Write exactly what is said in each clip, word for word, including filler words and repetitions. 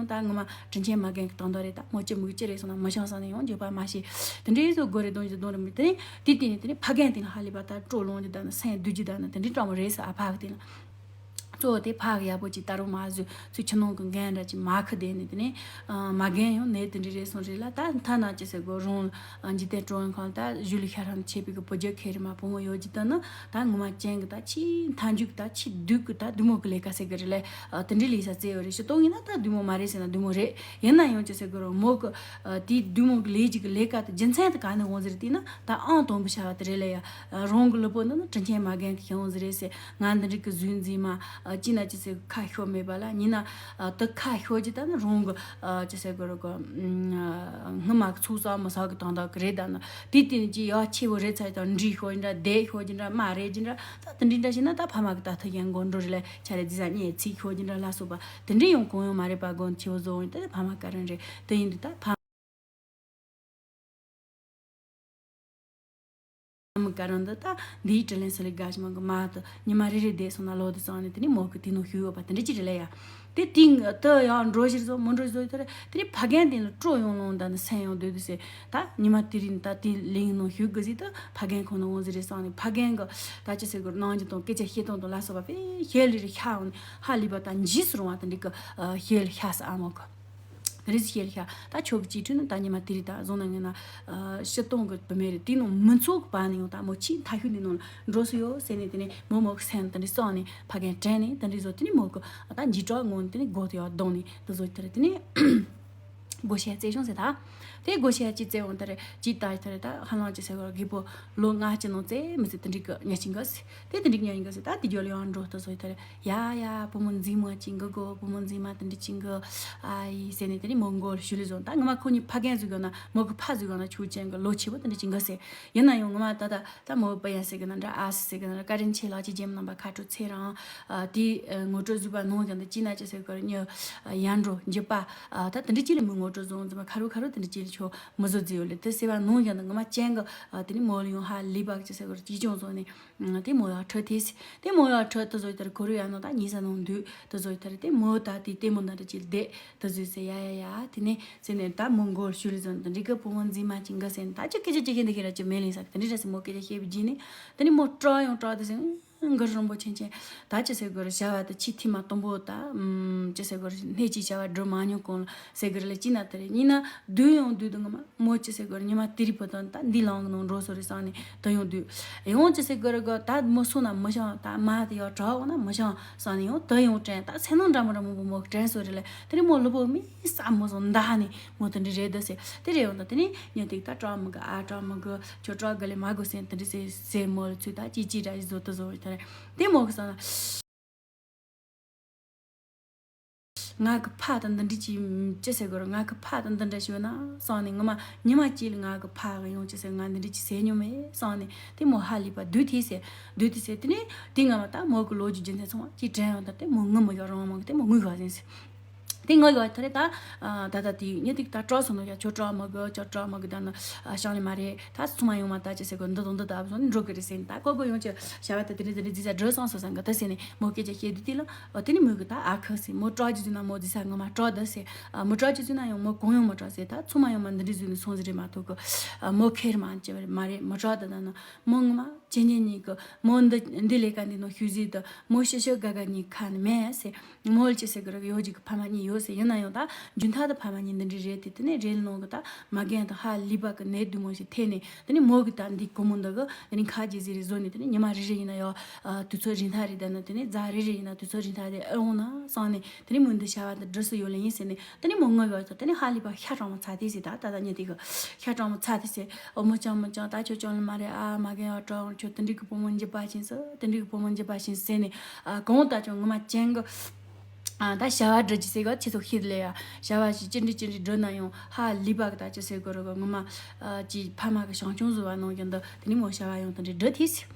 ད་ངོ་མ་དྲིན་ཆེན་མ་རྒན་གྱི་དང་དོ་རེད། ད་མོ་ཅི་མོ་ཅི་རེད་སོང་ན་མི་ཤང་སང་ནས་ཡང་འགྱོད་པ་མ་བྱེད། དེ་འདྲའི་བཟོ་དགོས་རེད། གདོང་གི་གདོང་རེད་མི་དེ་ནས་དེ་དེ་ནས་དེ་ནས་ཕ་རྒན་དེ་ནས་ཧ་ལས་པ་ད་སྤྲོ་ལོང་གི་ད་ནི་སེམས་སྡུག་གི་ད་ནི་དེ་འདྲའི་སྤྲང་བོ་རེད་ཟེར། ཨ་ཕ་གི་དེ་ནས་གཙོ་བོ་དེ་ཕ་གི་ཡག་པོ་ཅིག་ད་རུང་མ་བཟོས་ཚུལ་ཁྱི་ནང་གི་འགན་འདྲ་ཅིག་མ་ཁུ་བསྡད་ནས་དེ་ནས་མ་རྒན་ཡང་ནས་དེ་འདྲའི་རེད་སོང་རེད་ལ། ད་ཐ་ན་ཅི་ཟེར་དགོས་རང་འཇིག་རྟེན་སྤྲོ་བའི་ཁང་ད་གཞུ་ལི་ཤ་རང་ཆད་པའི་གི་བུ་རྒྱུད་ཁེ་རི་མ་བུ་མོ་ཡོད་ཀྱི་ད་ནི་ད་ངོ་མ་ཅན་གི་ད་ཆེས་མཐའ་མཇུག་གི་ད་ཆེས་སྡུག་གི་ད་བདུད་མོ་གི་ལས་ཀ་ཟེར་གི་རེད་ལ། ཨ་དེ་འདྲའི་ལས་ས་བཙལ་ཡོད་རེད། ཤི་སྟོང་ཡིན་ན་ད་བདུད་མོ་མ་རེད་ཟེར་ན་བདུད་མོ་རེད། ཡིན་ན་ཡང་ཅི་ཟེར་དགོས་རོ་མོ་གི་ཨ་དེའི་བདུད་མོ་གི་ལས་ཀྱི་གི་ལས་ཀ་དེ་རྒྱུ་མཚན་དེ་ག་ནས་འོང་ཟེར་བལྟས་ན་ད་ཨང་དང་པོ་བྱ་བ་དེ་རེད་ལ་ཡ། ཨ་རང་གི་ལུས་པོ་འདི་ནི་དྲིན་ཆེན་མ་རྒན་གི་ཤི་འོང་ཟེར་རེད་ཟེར། ང་འདི་འདྲའི་གི་གཟུགས་འཛིན་མ་ཨ་ཅི་ན་ཅི་ཟེར་ཁ་ཤོ་མེད་པ་ལ་ཉིན་ན་ཨ་དེ་ཁ་ཤོ་ཅི་ད་ནི་རང་གི་ཨ་ཅི་ཟེར་དགོས་རོ་གི་ཨ་སྔ་མ་གི་ཚོགས་བསགས་མི་བསགས་གི་དང་དག་གི་རེད། ད་ནི་དེ་དེ་ནི་ཅི་ཡག་ཆེ་བོ་རེད་ཚ་དང་འདྲིས་ཤོ་ཅི་འདྲ་བསྡད་ཤོ་ཅི་འདྲ་མ་རེད་ཅི་འདྲ། ད་དེ་འདྲའི་འདྲ་བྱས་ན་ད་ཕ་མ་གི་ད་ཐུག་ཡན་མགོ་འགྲོ་རེད་ལ། ཆ་རེ་རྫི་ས་གཉེར་ཚིག་ཤོ་ཅི་འདྲ་ལ་སོགས་པ་དེ་འདྲའི་ཡང་གང་ཡང་མ་རེད་པ། དགོན་ཆེ་བོ་བཟོ་འོང་ད་ཕ་མ་ག་རང་རེད། དེ་ཡིན་དུས་ད་ཕ་མ་ག་རང་འདི་ད་འདིའི་དྲིན་ལན་ཟེར་ལེ་དགའ་ཞིག་མང་གི་མ་ད་ཉི་མ་རེ་རེ་བསྡད་སོང་ན་ལོ་དེ་ཙང་ནས་དེ་ནས་མོ་གི་དེ་ནང་ཞུགས་ཡོད་པ་དེ་འདྲ་ཅི་རེད་ལ་ཡ། དེ་དེ་ད་ཡང་འགྲོ་ཞིག་བཟོ་མོ་འགྲོ་ཞིག་བཟོ་ཡོད་ད་རེད། དེ་ནས་ཕ་རྒན་དེ་ལ་སྤྲོ་ཡོང་ལོང་ད་ནི་སེམས་ཡོང་འདོད་དུ་ཟེར། ད་ཉི་མ་དེ་རིང་ད་དེ་ལིང་ནང་ཞུགས་གི་ཟིག་ད་ཕ་རྒན་ཁོང་ན་འོང་ཟིག་རེད་བསམ་ནས་ཕ་རྒན་གི་ད་ཅི་ཟེར་དགོས་རྣམ་འགྱུར་དང་སྐད་ཆ་བཤད་སྟངས་དང་ལ་སོགས་པ་དཔེ་ཞལ་ལས་རེ་ཤ་འོང་ནས་ཧ་ལས་པ་ད་འཇིགས་སུ་རུང་བ་དེ་འདྲ་གི་ཞལ་ཤ་ས་ཨ་མོ་གི་དེ་རེད་ཟིག་ཞལ་ཤ། ད་ཆོག་གི་ཅིག་ཁྲུས་ནི་ད་ཉི་མ་དེ་རིང་ད་བཟུང་ན་ངན་ན་ཕྱི་གཏོང་གི་བུ་མེད་རེད། དེ་ནང་མི་ཚོགས་གི་བར་ནས་ཡང་ད་མོ་ཆེས་མཐའ་ཤུལ་ནས་ནང་ལ་འགྲོ་སུ་ཡོད་ཟེར་ནས་དེ་ནས་མོ་མོ་གི་སེམས་དེ་འདྲ་བསམ་ནས་ཕ་རྒན་དྲན་ནས་དེ་འདྲ་བཟོ། དེ་ནས་མོ་གི་ད་འཇིགས་སྐྲག་ངང་ནས་དེ་ནས་སྒོ་དེ་ཡར་བརྡུངས་ནས་དེ་བཟོ་དེ་རེད། དེ་ནས། སྒོ་ཕྱེ་བཙལ་བྱུང་ཟེར་ད། དེ་སྒོ་ཕྱེ་ཅི་བཙལ་འོང་ད་རེ་ཅི་ལྟ་ད་རེ་ད་ཧ་ལམ་ཅི་ཟེར་གོ་རྒད་པོ་ལོ་ལྔ་ཅི་ནང་བཙལ་མི་ཟེར་དེ་འདྲི་གི་ཉ་ཅི་འགའ་ཟེར། དེ་དེ་འདྲི་ཉ་ཡིན་ག་ཟེར། ད་དེ་རྒྱུ་ལ་ཡང་འགྲོ་ད་ཟོ་ད་རེ་ཡ་ཡ་བུ་མོ་འཛིན་མ་ཅི་འགའ་གོ་བུ་མོ་འཛིན་མ་དེ་འདྲི་ཅི་འགའ་ཨ་ཡི་ཟེར་ནས་དེ་ནི་མོ་མགོ་ལ་ཞུ་ལི་བཟོ། ད་ངི་མ་ཁོ་གཉིས་ཕ་རྒན་ཟིག་ག་ན་མོ་གི་ཕ་ཟིག་ག་ན་ཆུ་ཅན་གི་ལོ་ཆེ་བོ་དེ་འདྲི་ཅི་འགའ་ཟེར། ཡིན་ན་ཡང་ངི་མ་ད་ད། ད་མོ་པ་ཡ་ཟེར་གི་ན་འདྲ་ཨ་ཟེར་གི་ན་འདྲ་བཀའ་དྲིན་ཆེ་ལགས་ཀྱི་རྗེས་མ་རྣམ་པ་ཁ་དྲོ་ཚེ་རིང་། ཨ་དེ་ཨ་ངོ་སྤྲོད་བཟོས་པ་ནང་བཞིན་དུ་ཅི་ན་ཅི་ཟེར་གི་རེད་ཉི་ཡར་འགྲོ་འཇིབ་པ། ཨ་ད་དེ་འདྲ་ཅི་ལ་མི་ངོ་སྤྲོད་བཟོ་འཛིན་པ་ཁ་རུ་ཁ་རུ་དེ་འདྲ་ཅི་ལ་ཆོ་མི་བཟོ་རྫི་ཡོད་ལེ་དེ་ཟེར་བ་ནང་བཞིན་དུ་ངི་མ་ཅན་གི་ཨ་དེ་ནི་མོ་ལ་ཡོང་ཧ་ལི་བག་ཅི་ཟེར་གི་རེད་ཅི་ཅུང་བཟོ་ནས་ཨ་དེ་མོ་ཡར་ཁྲོད་དེ་ཟེར་དེ་མོ་ཡར་ཁྲོད་དུ་བཟོ་ཡི་དར་ཁོ་རུ་ཡར་ནང་ད་ཉི་ས་ནང་འདུས་དུ་བཟོ་ཡི་དར་དེ་མོ་ད་དེ་ལྟད་མོ་ན་འདྲ་ཅི་ལ་བསྡད། ད་ཟོས་ཟེར་ཡ་ཡ་ཡ། དེ་ནས་ཟེར་ནས་ད་མོ་མགོ་ལ་ཞུ་ལི་ཟོན་དུ་འདྲི་གི་བུ་མོ་འཛིན་མ་ཅིག་འགའ་ཟེར་ནས་ད་ཅི་སྐད་ཆ་ཅི་ཤེས་འདི་ཁྱེད་ར་ཅི་མེད་ལིང་ཟེར་དེ་འདྲི་ར་ཟེར་མོ་སྐད་ཆ་བཤད་པའི་རྗེས་ནས་དེ་ནས་མོ་སྐྲག་ཡོང་སྐྲག་དུ་ཟེར་འགའ་རོང་པོ་ཆེན་ཆེན་ད་ཅི་ཟེར་དགོས་ར་བྱ་བ་དུ་ཆི་ཐི་མ་དུམ་བུ་ད་ཅི་ཟེར་དགོས་ར་སྣེ་གཅིག་བྱ་བ་སྒྲུབ་མ་མྱོང་གོང་ལ་ཟེར་གི་ར་ལ་ཅི་ན་དེ་རེད་ཉིན་ན་བདུད་ཡོང་བདུད་དུ་ངོ་མ་མོ་ཅི་ཟེར་དགོས་ར་ཉི་མ་དེ་རི་བུ་དང་ད་འདི་ལང་གི་ནང་འགྲོ་སོ་རེ་སང་ནས་ད་ཡོང་བདུད་ཡོང་ཅི་ཟེར་དགོས་ར་གོ་ད་མོ་སོང་ན་མི་ཤང་ད་མ་དེ་ཡོ་གྲག་འོང་ན་མི་ཤང་སང་ནས་ཡོང་ད་ཡོང་དྲན་ད་སེམས་ནང་འདྲ་མོ་འདྲ་མོ་བུ་མོ་དྲན་སོ་རེ་ལ། དེ་ནས་མོ་ལུས་པོ་མི་ས་མོ་བཟོ་འདའ་ནས་མོ་དེ་འདྲ་རེད་ད་ཟེར། དེ་རེད་འོང་ད་དེ་ནས་ཉིན་དེ་ད་སྐྲག་མི་དགོས་ཨ་སྐྲག་མི་དགོས་ཁྱོད་སྐྲག་དགོས་ལས་མ་དགོས་ཟེར་དེ་འདྲ་ཟེར་ཟེར་མོ་ལ་ཚུད་ད་ཅི་ཅི་འདྲ་ཞིག་བཟོ་ད་བཟོ་བའི་ཐ་རེད། དེ་མོ་གི་སང་ལ་ང་གི་ཕ་དང་འདི་འདྲ་ཅི་ཅི་ཟེར་དགོས་ར་ང་གི་ཕ་དང་འདི་འདྲ་ཞིག་ཡོད་ན་སང་ནས་ངི་མ་ཉི་མ་གཅིག་ལ་ང་གི་ཕ་གི་ཡོང་ཅི་ཟེར་ང་འདི་འདྲ་ཅི་ཟེར་མྱོང་མེད་སང་ནས་དེ་མོ་ཧ་ལས་པ་བདུད་དེ་ཟེར་བདུད་དེ་ཟེར་དེ་ནས་དེ་ང་མ་ད་མོ་གི་ལོ་རྒྱུས་རྒྱུ་མཚན་ཚང་མ་ཅི་དྲན་ཡོང་ད་དེ་མོ་ངུ་མི་ཡོད་རང་མང་གི་དེ་མོ་ངུ་ཡོད་ཟིན་ཟེར། དེ་ང་ཡོད་ཐ་རེ་ད། ད་ད་དེ་ཉི་ཏིག་ད་སྐྲག་སོང་ནོ་ཡ་ཁྱོད་སྐྲག་མ་གི་ཁྱོད་སྐྲག་མ་གི་ད་ནི་ཤང་ལེ་མ་རེད་ད་ཚང་མ་ཡོང་མ་ད་ཅི་ཟེར་གོ་འདི་དང་འདི་ད་བཟོ་ནི་འགྲོ་གི་རེད་ཟེར་ནི་ད་ཀོ་ཀོ་ཡོང་ཅི་བྱ་བ་ད་དེ་རིང་དེ་རིང་རྫི་ས་འགྲོ་སོང་སོ་ས་འགའ་ད་ཟེར་ནི་མོ་སྐད་ཆ་བཤད་དུས་དེ་ལ་དེ་ནི་མོ་གི་ད་ཨ་ཁ་ཟེར་མོ་སྐྲག་ཅི་ཟེར་ན་མོ་རྫི་ས་ངོ་མ་སྐྲག་ད་ཟེར་མོ་སྐྲག་ཅི་ཟེར་ན་ཡང་མོ་གང་ཡོང་མ་སྐྲག་ཟེར་ད་ཚང་མ་ཡོང་མ་འདི་འདྲི་ཟེར་ནི་སོང་ཟེར་རེད་མ་ཐུག་གི་མོ་ཁེར་མ་ཅི་མ་རེད་མོ་སྐྲག་ད་ད་ན་མོ་ངོ་མ། ཇེ་ཉེ་གཉིས་ཀྱི་མོ་འདི་འདི་ལས་ཀ་འདི་ནང་ཤུལ་ཟིག་ཏུ་མོ་ཤི་ཤི་དགའ་དགའ་གཉིས་ཁ་ནས་མེད་ཟེར། མོ་ལ་ཅི་ཟེར་གི་རེད་ཡོད་ཅིག་གི་ཕ་མ་གཉིས་ཡོད་ཟེར་ཡིན་ན་ཡང་ད་རྒྱུན་མཐའ་དུ་ཕ་མ་གཉིས་འདི་འདྲའི་རེད་དེ་དེ་ནས་རེད་ནང་གི་ད་མ་རྒན་དང་ཧ་ལི་པ་གི་ནད་དུ་མོ་ཞིག་ཐེ་ནས་དེ་ནས་མོ་གི་ད་འདི་གོ་མོ་འདི་གི་དེ་ནས་ཁ་རྗེ་ཟིག་རེད་བཟོ་ནས་དེ་ནས་ཉི་མ་རེ་རེ་ཡིན་ན་ཡང་དུས་ཚོད་རིང་ཐག་རེད་ད་ན་དེ་ནས་རྫ་རེ་རེ་ཡིན་ན་དུས་ཚོད་རིང་ཐག་རེད་ཨེ་འོང་ན་བསམ་ནས་དེ་ནས་མོ་འདི་བྱ་བ་འདི་འགྲུབ་སུ་ཡོད་ལེ་ཡིན་ཟེར་ནས་དེ་ནས་མོ་ངུ་ཡོད་ད་དེ་ནས་ཧ་ལི་པ་ཤ་སྐྲག་མོ་ཚ་དེ་ཟེར་ད་ད་ད་ཉིན་དེ་གི་ཤ་སྐྲག་མོ་ཚ་དེ་ཟེར། ཨོ་མོ་ཅང་མོ་ཅང་ད་ཁྱོད་ཅང་ལ་མ་རེད་ཨ་མ་རྒན་ཨ་གྲོགས་ཁྱོད་དེ་འདྲི་གི་བུ་མོ་འཇིབ་པ་བྱིན་སོ་དེ་འདྲི་གི་བུ་མོ་འཇིབ་པ་བྱིན་ཟེར་ནས་ཨ་གང་ད་ཅང་ངོ་མ་ཅན་གི་ཨ་ད་བྱ་བ་འགྲུབ་ཀྱི་ཟེར་གི་ཁྱེད་ཚོ་ཤེས་ལེ་ཡ་བྱ་བ་ཞིག་ཅི་འདྲི་ཅི་འདྲི་འགྲུབ་ན་ཡང་ཧ་ལི་པ་གི་ད་ཅི་ཟེར་གི་རེད་གི་ངོ་མ་ཨ་ཅི་ཕ་མ་གི་བྱང་ཆུང་བཟོ་བ་ནང་བཞིན་དུ་དེ་ནི་མོ་བྱ་བ་ཡང་དེ་འདྲི་འགྲུབ་ཐིས།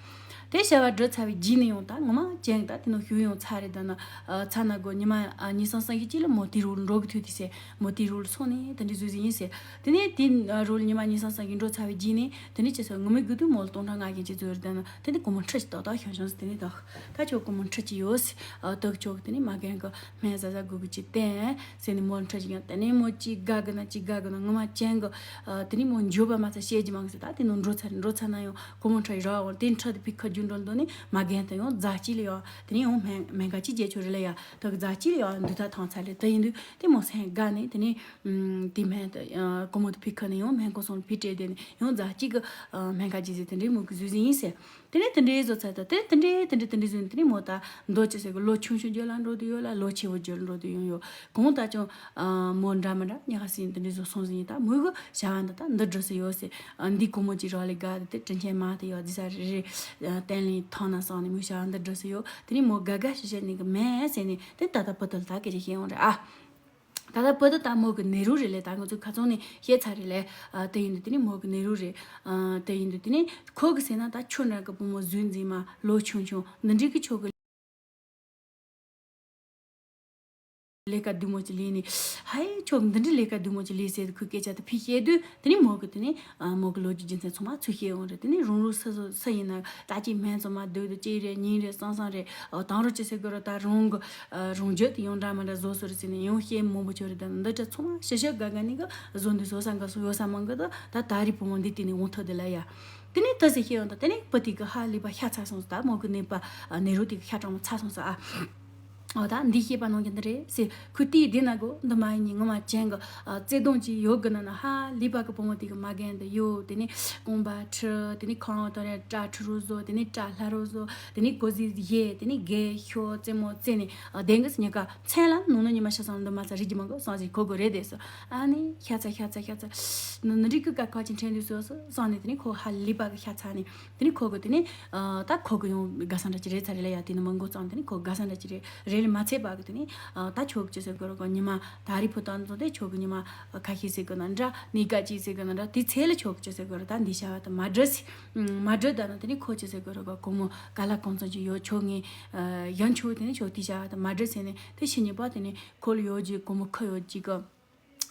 དེ་བྱ་བ་སྒྲུབ་ཚར་བའི་རྗེས་ནས་ཡང་ད་ངོ་མ་ཅན་ད་དེ་ནང་བཞུགས་ཡོང་ཚར་རེད། ད་ན་ཨ་ཚ་ན་གོ་ཉི་མ་ཨ་ཉི་སང་སང་གི་ཅིག་ལ་མོ་དེ་རུ་འགྲོ་གི་ཐུག་དེ་ཟེར། མོ་དེ་རུ་སོང་ནས་དེ་འདྲ་བཟོས་ཟིན་ཡིན་ཟེར། དེ་ནས་དེ་རུ་ཉི་མ་ཉི་སང་སང་གི་འགྲོ་ཚར་བའི་རྗེས་ནས་དེ་ནས་ཅི་ཟེར་ངོ་མའི་དགུ་དུས་མོ་ལ་སྟོང་ཕྲག་ལྔ་གི་ཅི་བཟོས་རེད། ད་ན་དེ་ནས་སྒོར་མོ་ཁྲི་ཅིག་ཏག་ཏག་ཤོང་ཤོང་ཟེར། དེ་ནས་ད་ད་ཁྱོད་སྒོར་མོ་ཁྲི་ཅིག་ཡོད་ཟེར། ཨ་ད་ཁྱོད་དེ་ནས་མ་རྒན་གི་སྨན་ཟ་ཟ་དགོས་གི་ཅིག་བསྟན་ཟེར་ནས་མོ་ལ་ཁྲི་ཅིག་ཡང་། དེ་ནས་མོ་ཅིག་དགའ་གི་ན་ཅིག་དགའ་གི་ན་ངོ་མ་ཅན་གི་ཨ་དེ་ནས་མོ་འགྱོད་པ་མ་ཚད་བཤད་རྒྱུ་མང་གི་ཟེར། ད་དེ་ནང་འགྲོ་ཚར་འགྲོ་ཚར་ན་ཡང་སྒོར་མོ་ཁྲི་ཡི་རག་འོང་། དེ་ཁྲི་དེ་ཕར་ཁུར་རྒྱུ་འགྲོ་འདུག་ནས་མ་རྒན་དེ་ཡང་རྫ་སྐྱིད་ལ་ཡོད། དེ་ནས་ཡང་སྨན་སྨན་ཁང་ཅིག་བརྒྱད་ཅུ་རེ་ལ་ཡ་ད་གི་རྫ་སྐྱིད་ལ་ཡོད་འདུག་ད་ཐང་ཚ་ལེ། དེ་ཡིན་དུས་དེ་མོ་སེམས་དགའ་ནས་དེ་ནས་ཨམ་དེ་སྨན་དེ་ཨ་སྒོར་མོ་དེ་ཕར་ཁུར་ནས་ཡང་སྨན་ཁང་སོང་ཕར་སྤྲད་དེ་ནས་ཡང་རྫ་སྐྱིད་གི་ཨ་སྨན་ཁང་ཅིག་ཟེར། དེ་འདྲའི་མོ་གི་བཟོས་ཟིན་ཡིན་ཟེར། དེ་ནས་དེ་འདྲའི་བཟོ་ཚར་ད་དེ་དེ་འདྲའི་དེ་འདྲའི་དེ་འདྲའི་བཟོས་ནས་དེ་ནས་མོ་ད་མདོ་ཅི་ཟེར་གི་ལོ་ཆུང་ཆུང་རྒྱུད་ལ་འགྲོ་དུ་ཡོད་ལ་ལོ་ཆེ་བོ་རྒྱུད་ལ་འགྲོ་དུ་ཡོང་ཡོད། གང་ལྟར་ཀྱང་ཨ་མོ་འདྲ་མི་འདྲ་ཉག་ག་སྲིད་དེ་འདྲའི་བཟོ་སོང་ཟིན་ཡིན། ད་མོ་གི་བྱ་བ་འདི་ད་འདི་འགྲུབ་སུ་ཡོད་ཟེར། ཨ་འདི་སྒོར་མོ་ཅིག་རག་ལས་དགའ་དེ་དྲིན་ཆེན་མ་དེ་ཡོད་འདི་ས་རེ་རེ་ཨ་བརྟན་ལྷིང་ཐང་ན་སོང་ནས་མོའི་བྱ་བ་འདི་འགྲུབ་སུ་ཡོད། དེ་ནས་མོ་དགའ་དགའ་ཤི་ཤི་ནས་གི་མེད་ཟེར་ནས་དེ་ད་ལྟ་བུ་དུ་ད་སྐད་ཆ་བཤད་ཡོང་རེད་ཨ། ད་ལྟ་བུ་དུ་ད་མོ་གི་ནད་རོ་རེད་ལས། ད་ང་ཚོས་ཁ་ཚོན་ནས་བཤད་ཚར་རེད་ལས། ཨ་དེ་ཡིན་དུས་དེ་ནས་མོ་གི་ནད་རོ་རེད། ཨ་དེ་ཡིན་དུས་དེ་ནས་ཁོ་གི་ཟེར་ན་ད་ཁྱོད་འདྲ་གི་བུ་མོ་བཟོས་འཛིན་མ་ལོ་ཆུང་ཆུང་འདི་འདྲའི་གི་ཁྱོད་གི་ལས་ཀ་སྡུག་མོ་ཅིག་ལས་ནས་ཧའི་ཁྱོད་འདི་འདྲའི་ལས་ཀ་སྡུག་མོ་ཅིག་ལས་ཟེར་ཁོས་སྐད་ཆ་དེ་ཕར་བཤད་དུས་དེ་ནས་མོ་གི་དེ་ནས་ཨ་མོ་གི་ལོ་རྒྱུས་རྒྱུ་མཚན་ཚང་མ་ཚུར་བཤད་ཡོང་རེད། དེ་ནས་རང་རང་སུ་སུ་སུ་ཡིན་ན་ད་ཅིག་སྨན་ཚང་མ་སྡོད་དུ་ཅིག་རེད་ཉིན་རེད་སང་སང་རེད། ཨ་དང་རོ་ཅི་ཟེར་དགོས་རེད། ད་རང་གི་ཨ་རང་རྒྱུད་དེ་ཡང་འདྲ་མི་འདྲ་བཟོ་སོ་རེད་ཟེར་ནས་ཡང་བཤད་མང་པོ་ཆོད་རེད། ད་འདི་འདྲ་ཚང་མ་ཞི་ཞི་དགའ་དགའ་ནས་གི་བཟོ་འདུག་བཟོ་ས་འགའ་སོང་ཡོད་ས་མང་གི་ད་ད་ད་རེས་བུ་མོ་འདི་དེ་ནས་འོང་ཐུབ་དེ་ལ་ཡ། དེ་ནས་ད་ཟེར་བཤད་ཡོང་ད་དེ་ནས་བུ་དེ་གི་ཧ་ལས་པ་ཤ་ཚ་སོང་ཟེར། ད་མོ་གི་ནད་པ་ཨ་ནད་རོ་དེ་གི་ཤ་གྲང་མོ་ཚ་སོང་ཟེར་ཨ། འོ་ད་འདི་བཤད་པ་ནང་གི་འདི་རེད་ཟེར། ཁོས་དེའི་དེ་ན་གོ་འདི་མ་ཡིན་ནི་ངོ་མ་ཅན་གི་ཨ་བརྩེ་དུང་ཅིག་ཡོད་གི་ན་ན་ཧ་ལས་པ་གི་བུ་མོ་དེ་གི་མ་རྒན་འདི་ཡོད། དེ་ནས་རྐང་པ་འཁྲུ་དེ་ནས་ཁང་བ་དོར་རེ་སྐྲ་འཁྲུ་རོ་བཟོ་དེ་ནས་སྐྲ་ལྷ་རོ་བཟོ་དེ་ནས་གོ་ཟི་བཞེས་དེ་ནས་རྒས་ཤོ་རྩེད་མོ་རྩེ་ནས་ཨ་བསྡད་གི་ཟེར། ཉི་ཀ་མཚན་ལ་ནུ་ནུ་ཉི་མ་ཤ་སང་འདི་མ་ཚ་རིག་གི་མ་གི་སང་ཟིག་གོ་གི་རེད་དེ་ཟེར། ཨ་ནི་ཤ་ཚ་ཤ་ཚ་ཤ་ཚ་ནི་ནི་རིག་གི་ཀ་ཁ་ཅིག་ཕྲན་དུས་སོ་སོ་སང་ནས་དེ་ནས་ཁོ་ཧ་ལས་པ་གི་ཤ་ཚ་ནས། དེ་ནས་ཁོ་གི་དེ་ནས་ཨ་ད་ཁོ་གི་ཡང་དགའ་ས་འདྲ་ཅིག་རེད་ཚར་རེད་ལ་ཡ། དེ་ནས་མི་མགོ་བརྩམས་དེ་ནས་ཁོ་དགའ་ས་འདྲ་ཅིག་རེད་རེད་ལས་མ་ཚད་པ་གི་དེ་ནས་ཨ་ད་ཁྱོད་ཀྱི་ཟེར་དགོས་རེད་གོ་ཉི་མ་ད་རེས་བུ་དང་ཚོ་དེ་ཁྱོད་གི་ཉི་མ་ཁ་ཤས་ཟེར་གི་ན་འདྲ་གནས་སྐབས་ཅིག་ཟེར་གི་ན་འདྲ་དེ་ཚེ་ལ་ཁྱོད་ཀྱི་ཟེར་དགོས་རེད། ད་འདི་བྱ་བ་དེ་མ་འགྲུབ་ཟེར། མ་འགྲུབ་ད་ན་དེ་ནས་ཁོ་ཅི་ཟེར་དགོས་རེད་གོ་སྒོར་མོ་ག་ལ་གང་འཚམ་ཅིག་ཡོད་ཁྱོད་ངས་ཨ་ཡང་ཁྱོད་དེ་ནས་ཁྱོད་དེ་བྱ་བ་དེ་མ་འགྲུབ་ཟེར་ནས་དེ་ཕྱི་ཉིན་པ་དེ་ནས་ཁོ་ལ་ཡོད་ཀྱི་སྒོར་མོ་ཁུར་ཡོད་ཀྱི་གི་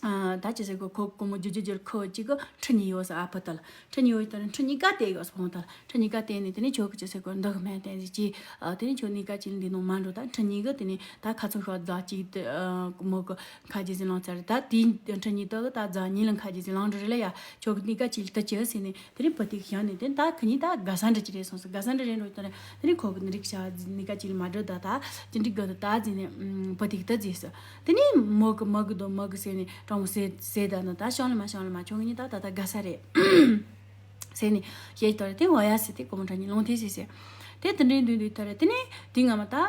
ཨ་ད་ཅི་ཟེར་གོ་ཁོ་སྒོར་མོ་རྒྱུ་རྒྱུ་རྒྱུར་ཁུར་ཡོད་ཀྱི་གི་ཁྲི་གཉིས་ཡོད་ས་ཨ་ཕ་ད་ལ། ཁྲི་གཉིས་ཡོད་ད་ལ་ཁྲི་གཉིས་ཀ་བལྟས་ཡོད་ས་ཕོ་མོ་ད་ལ། ཁྲི་གཉིས་ཀ་བལྟས་ནས་དེ་ནས་ཁྱོད་ཀྱི་ཅི་ཟེར་གོ་འདི་གི་སྨན་བསྟེན་ཟིག་ཅི། ཨ་དེ་ནས་ཁྱོད་གནས་སྐབས་ཅིག་འདི་ནང་མ་འགྲོ། ད་ཁྲི་གཉིས་གི་དེ་ནས་ད་ཁ་ཚོན་ཤོག་རྫ་གཅིག་དེ་ཨ་མོ་གི་ཁ་རྗེས་ཟིན་ལང་ཚར་རེད། ད་དེའི་ཁྲི་གཉིས་དག་གི་ད་རྫ་གཉིས་ལ་ཁ་རྗེས་ཟིན་ལང་འགྲོ་རེད་ལ་ཡ། ཁྱོད་ཀྱི་གནས་སྐབས་ཅིག་ལྟ་ཅི་ཟེར་ནས་དེ་རིང་བུ་དེ་གི་ཞང་ནས་དེ་ད་ཁ་ཉིན་ད་དགའ་ས་འདྲ་ཅི་རེད་སོང་ཟེར། དགའ་ས་འདྲ་རེད་འགྲོ་ད་རེད། དེ་རིང་ཁོ་གི་ནི་རིག་བྱ་གནས་སྐབས་ཅིག་ལ་མ་འགྲོ་ད་ད་ཅི་འགྲིག་གི་འདུག་ད་ཟེར་ནས་བུ་དེ་གི་ད་ཟེར་སོ། དེ་ནས་མོ་གི་མོ་གི་དོ་མོ་གི་ཟེར་ནས་དྲང་མོ་ཟེར་ཟེར་ད་ནི་ད་ཤང་ལ་མ་ཤང་ལ་མ་ཁྱོད་གཉིས་ད་ད་ད་དགའ་ས་རེད། ཟེར་ནས་བཤད་ཀྱི་ཐོ་རེ་དེ་འོ་ཡ་ཟེར་ཏེ་སྒོར་མོ་ཁྲི་གཉིས་ལོངས་ཐེ་ཟེར་ཟེར། དེ་དེ་འདྲའི་འདུག་འདུག་ཐོ་རེ་དེ་ནས་དེ་སྔ་མ་ད་ཨ་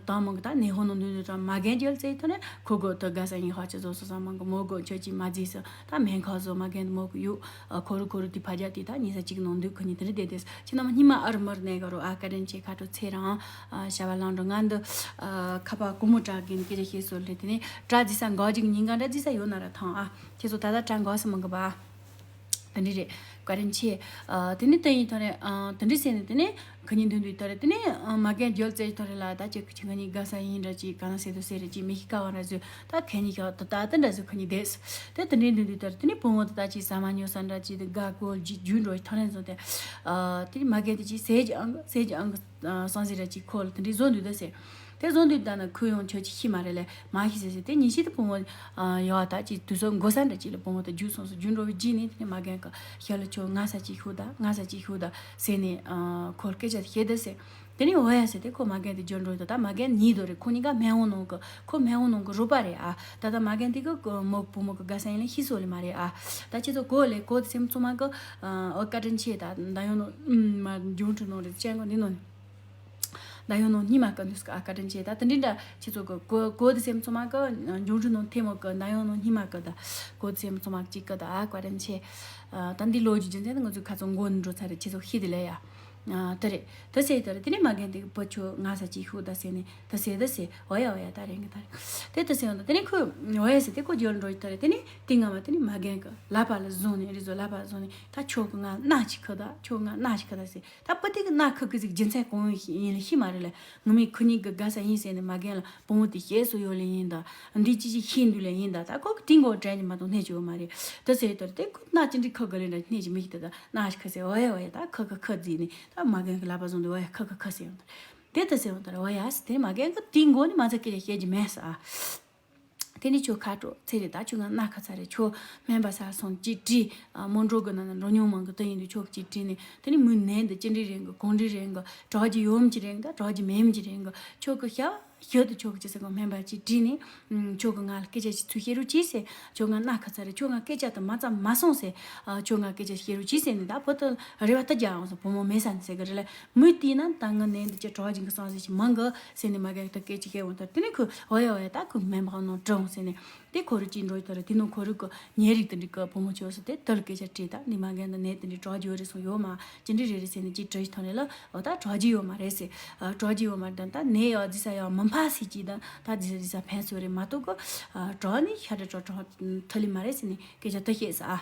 དང་མོ་གི་ད་ནས་ཧོ་ནང་འདུག་འདུག་ད་མ་རྒན་རྒྱལ་ཟེར་ཐོ་རེ་ཁོ་གོ་ད་དགའ་ས་ཡིན་ཧ་ཅི་བཟོ་སོ་ས་མང་གི་མོ་གོ་ཁྱོད་ཀྱིས་མ་བརྫིས་སོ། ད་སྨན་ཁང་བཟོ་མ་རྒན་མོ་གི་ཡུག་ཨ་ཁོ་རུ་ཁོ་རུ་དེ་ཕ་རྒྱ་དེ་ད་ཉི་ས་གཅིག་ནང་འདུག་ཁོ་གཉིས་དེ་འདྲ་བསྡད་དེ་ཁྱེད་རྣམས་སྙིང་མ་ཨ་རུ་མར་གནས་ག་རུ་ཨ་བཀའ་དྲིན་ཆེ། ཁ་དྲོ་ཚེ་རང་ཨ་བྱ་བ་ལང་འགྲོ་ང་འདི་ཨ་ཁ་པ་ཀོ་མོ་དྲག་གིན་སྐད་ཆ་བཤད་སོ་ལེ། དེ་ནས་དྲ་རྫི་ས་འགག་ཅིག་ཉིན་གང་དྲ་རྫི་ས་ཡོད་ན་ར་ཐང་ཨ་ཁྱེད་ཚོ་ད་ད་དྲ་འགག་ས་མང་གི་པ། དེ་འདྲ་རེད། བཀའ་དྲིན་ཆེ། ཨ་དེ་ནས་དེ་ཡིན་ཐོ་རེ་ཨ་དེ་འདྲ་ཟེར་ནས་དེ་ནས་ཁ་ཉིན་དུས་དུས་ཐོ་རེ་དེ་ནས་ཨ་མ་རྒན་རྒྱལ་རྩེ་ཐོ་རེ་ལ་ད་ཅིག་ཁྱེད་ཁ་ཉིན་དགའ་ས་ཡིན་འདྲ་ཅིག་གང་ཟེར་དུ་ཟེར་རེ་ཅིག་མི་ཤི་ཀ་བ་འདྲ་ཟོས་ད་ཁ་ཉིན་ཤོག་ད་ད་དེ་འདྲ་ཟོས་ཁ་ཉིན་བསྡད་དེ་དེ་འདྲ་དུས་དུས་ཐོ་རེ་དེ་ནས་བུ་མོ་དེ་ད་ཅིག་ཟ་མ་ཉོ་ས་འདྲ་ཅིག་དེ་དགའ་གོ་རྒྱུ་རྒྱུ་འགྲོ་ཐོ་རེ་བཟོ་དེ་ཨ་དེ་ནས་མ་རྒན་དེ་ཅིག་ཟས་ཀྱི་ཨང་གི་ཟས་ཀྱི་ཨང་གི་སང་ཟིག་ར་ཅིག་ཁོ་ལ་དེ་འདྲའི་བཟོ་འདུག་ད་ཟེར། དེ་བཟོ་འདུག་ད་ན་ཁོས་ཡང་ཁྱོད་ཀྱིས་ཤི་མ་རེད་ལས་མ་ཤི་ཟེར་ཟེར། དེ་ཉིན་ཤི་དེ་བུ་མོ་ཡོད་ད་ཅིག་དུས་ཚོད་འགོར་ས་འདྲ་ཅིག་ལ་བུ་མོ་དེ་རྒྱུགས་སོང་སོ། རྒྱུགས་འགྲོ་བའི་རྗེས་ནས་དེ་ནས་མ་རྒན་གི་ཞལ་ལ་ཁྱོད་ང་ས་ཅིག་ཤོག་ད་ང་ས་ཅིག་ཤོག་ད་ཟེར་ནས་ཁོ་ལ་སྐད་ཆ་དེ་བཤད་ད་ཟེར། དེ་ནས་འོ་ཡ་ཟེར་དེ་ཁོ་མ་རྒན་དེ་རྒྱུགས་འགྲོ་ཡོད་ད། མ་རྒན་ཉིད་དོ་རེད། ཁོ་གཉིས་ཀ་སྨན་ཁང་ནང་གི་ཁོ་སྨན་ཁང་ནང་གི་རོགས་པ་རེད་ཨ། ད་ད་མ་རྒན་དེ་གི་མོ་བུ་མོ་གི་དགའ་ས་ཡིན་ལ་ཤི་སོ་ལེ་མ་རེད་ཨ། ད་ཁྱེད་ཚོ་གོ་ལེ་གོ་དེ་སེམས་ཚོ་མ་གི་ཨོ་བཀའ་དྲིན་ཆེ། ད་ད་ཡོང་ནོ་མ་འབྱུང་འཕྲོ་ནང་རེད་ཅན་གོ་འདི་ནོ་ནི། ད་ཡོང་ནོ་སྙིང་མ་གི་འདུག་ཨ་བཀའ་དྲིན་ཆེ། ད་དེ་འདྲ་འདྲ་ཁྱེད་ཚོ་གི་གོ་གོ་དེ་སེམས་ཚོ་མ་གི་འབྱུང་འཕྲོ་ནང་ཐེ་མོ་གི་ད་ཡོང་ནོ་སྙིང་མ་གི་ད་གོ་དེ་སེམས་ཚོ་མ་གཅིག་གི་ད་ཨ་བཀའ་དྲིན་ཆེ། ད་འདི་ལོ་རྒྱུས་རྒྱུ་མཚན་ང་ཚོ་ཁ་ཚོ་མགོ་ནས་འགྲོ་ཚར་རེད། ཁྱེད་ཚོ་ཤེས་དེ་ལེ་ཡ། ཨ། དེ་རེད། དེ་ཟེར་དེ་རེད། དེ་ནས་མ་རྒན་དེ་གི་བུ་ཁྱོད་ང་ས་ཅིག་ཤོག་ད་ཟེར་ནས་དེ་ཟེར་དེ་ཟེར། འོ་ཡ་འོ་ཡ། ད་རེད་གི། ད་རེད། དེ་དེ་ཟེར་ཡོང་ད། དེ་ནས་ཁོས་འོ་ཡ་ཟེར་དེ་ཁོ་རྒྱབ་ལ་འགྲོ་ཡི། དེ་རེད། དེ་ནས་དེ་སྔ་མ་དེ་ནས་མ་རྒན་གི་ལག་པ་ལ་བཟུང་ནས། རེད་བཟོ། ལག་པ་ལ་བཟུང་ནས། ད་ཁྱོད་གི་ང་མནའ་ཅིག་ཁུར། ད་ཁྱོད་ང་མནའ་ཅིག་ཁུར་ད་ཟེར། ད་བུ་དེ་གི་མནའ་ཁུར་གི་ཟིག་རྒྱུ་མཚན་གང་ཡིན་ལ་ཤེས་མ་རེད་ལ། ངོ་མའི་ཁུ་ཉིན་གི་དགའ་ས་ཡིན་ཟེར་ནས་མ་རྒན་ལ་བུ་མོ་དེ་གཤེ་སོང་ཡོད་ལེ་ཡིན་ད། འདི་ཅི་ཅི་ཤེས་འདུག་ལེ་ཡིན་ད། ད་ཁོ་གི་དེ་མགོ་དྲན་གྱི་མ་གཏོགས་སྣེ་ཅི་ཡོད་མ་རེད། དེ་ཟེར་དེ་རེད། དེ་ཁོ་མནའ་ཅི་འདྲ་ཁུར་གི་ལེ་འདྲ་སྣེ་ཅི་མི་ཤེས། ད་ད་མནའ་ཅིག་ཁུར་ཟེར། འོ་ཡ་འོ་ཡ། ད་ཁུར་ཁུར་ཁུར་ཟེར་ནས། ད་མ་རྒན་གི་ལག་པ་བཟུང་སྟེ་འོ་ཡ་ཁུར་ཁུར་ཁུར་ཟེར་ཡོང་ད། དེ་དེ་ཟེར་ཡོང་ད། འོ་ཡ་ཟེར། དེ་མ་རྒན་གི་དེ་མགོ་ནས་མ་ཚད་སྐད་ཆ་བཤད་རྒྱུ་མེད་ས་ཨ། དེ་ནས་ཁྱོད་ཁ་དྲོ་ཚེ་རེད། ད་ཁྱོད་ང་མནའ་ཁུར་ཚར་རེད། ཁྱོད་སྨན་པ་ས་སོང་ཅིག་དྲིས། ཨ། མོ་འགྲོ་གི་ན་ན་འགྲོ་མྱོང་མང་གི། དེ་ཡིན་དུས་ཁྱོད་ཀྱིས་དྲིས་ནས། དེ་ནས་མོའི་ནད་འདི་ཅི་འདྲ་རེད་གི། གང་འདྲ་རེད་གི། དྲག་རྒྱུ་ཡོད་མི་ཅི་རེད་གི། ད་དྲག་རྒྱུ་མེད་མི་ཅི་རེད་གི། ཁྱོད་ཀྱི་ཤ་ཤུལ་དུ་ཁྱོད་ཀྱི་ཅི་ཟེར་གི་སྨན་པ་ཅིག་དྲིས་ནས། ཨུམ། ཁྱོད་ཀྱིས་ང་ལ་སྐད་ཆ་ཅིག་ཚུར་བཤད་རོགས་གྱིས་ཟེར། ཁྱོད་ང་མནའ་ཁུར་ཚར་རེད། ཁྱོད་ང་སྐད་ཆ་དེ་མ་ཚང་མ་གསུངས་ཟེར། ཨ། ཁྱོད་ང་སྐད་ཆ་བཤད་རོགས་གྱིས་ཟེར་ནས། ད་བུ་དེ་རེ་བ་དེ་རྒྱག་འོང་ཟེར། བུ་མོ་མེད་ས་ནས་ཟེར་གི་རེད་ལ། མོས་བལྟས་ན་ད་ངའི་ནད་འདི་ཅི་དྲག་རྒྱུ་གི་བསམ་ས་ཞིག་མང་གི་ཟེར་ནས་མ་རྒན་དེ་སྐད་ཅིག་བཤད་འོང་དུས། དེ་ནས་ཁོས་འོ་ཡ་འོ་ཡ། ད་ཁོས་སྨན་པ་ནང་དྲི་འོང་ཟེར་ནས། དེ་ཁོ་རང་ཅིག་འགྲོ་ཡི། དེ་རེད། དེ་ནང་ཁོ་རང་གི་ཉེ་རིགས་དེ་འདྲ་གི་བུ་མོ་ཅིག་ཡོད་ས། དེ་དེ་ལ་སྐད་ཆ་དྲིས། ད་འདི་མ་རྒན་དེ་ནད་དེ་འདྲ་དྲག་རྒྱུ་ཡོད་རེད་གསུངས་ཡོད་མ། ཅི་འདྲ་རེད་རེད་ཟེར་ནས་ཅིག་དྲི་ཡི་ཐོག་ནས་ལ། འོ་ད་དྲག་རྒྱུ་ཡོད་མ་རེད་ཟེར། ཨ། དྲག་རྒྱུ་ཡོད་མ་རེད། ད་ནད་ཡང་རྫི་ས་ཡང་མི་ཕར་ཟེར་གྱི། ད་ད་རྫི་ས་རྫི་ས་ཕན་སོ་རེད་མ་གཏོགས་གི། ཨ། དྲག་ནི་ཤ་དྲག་དྲག་དྲག་ཐུ་ལི་མ་རེད་ཟེར་ནས་སྐད་ཆ་དེ་བཤད་ས་ཨ།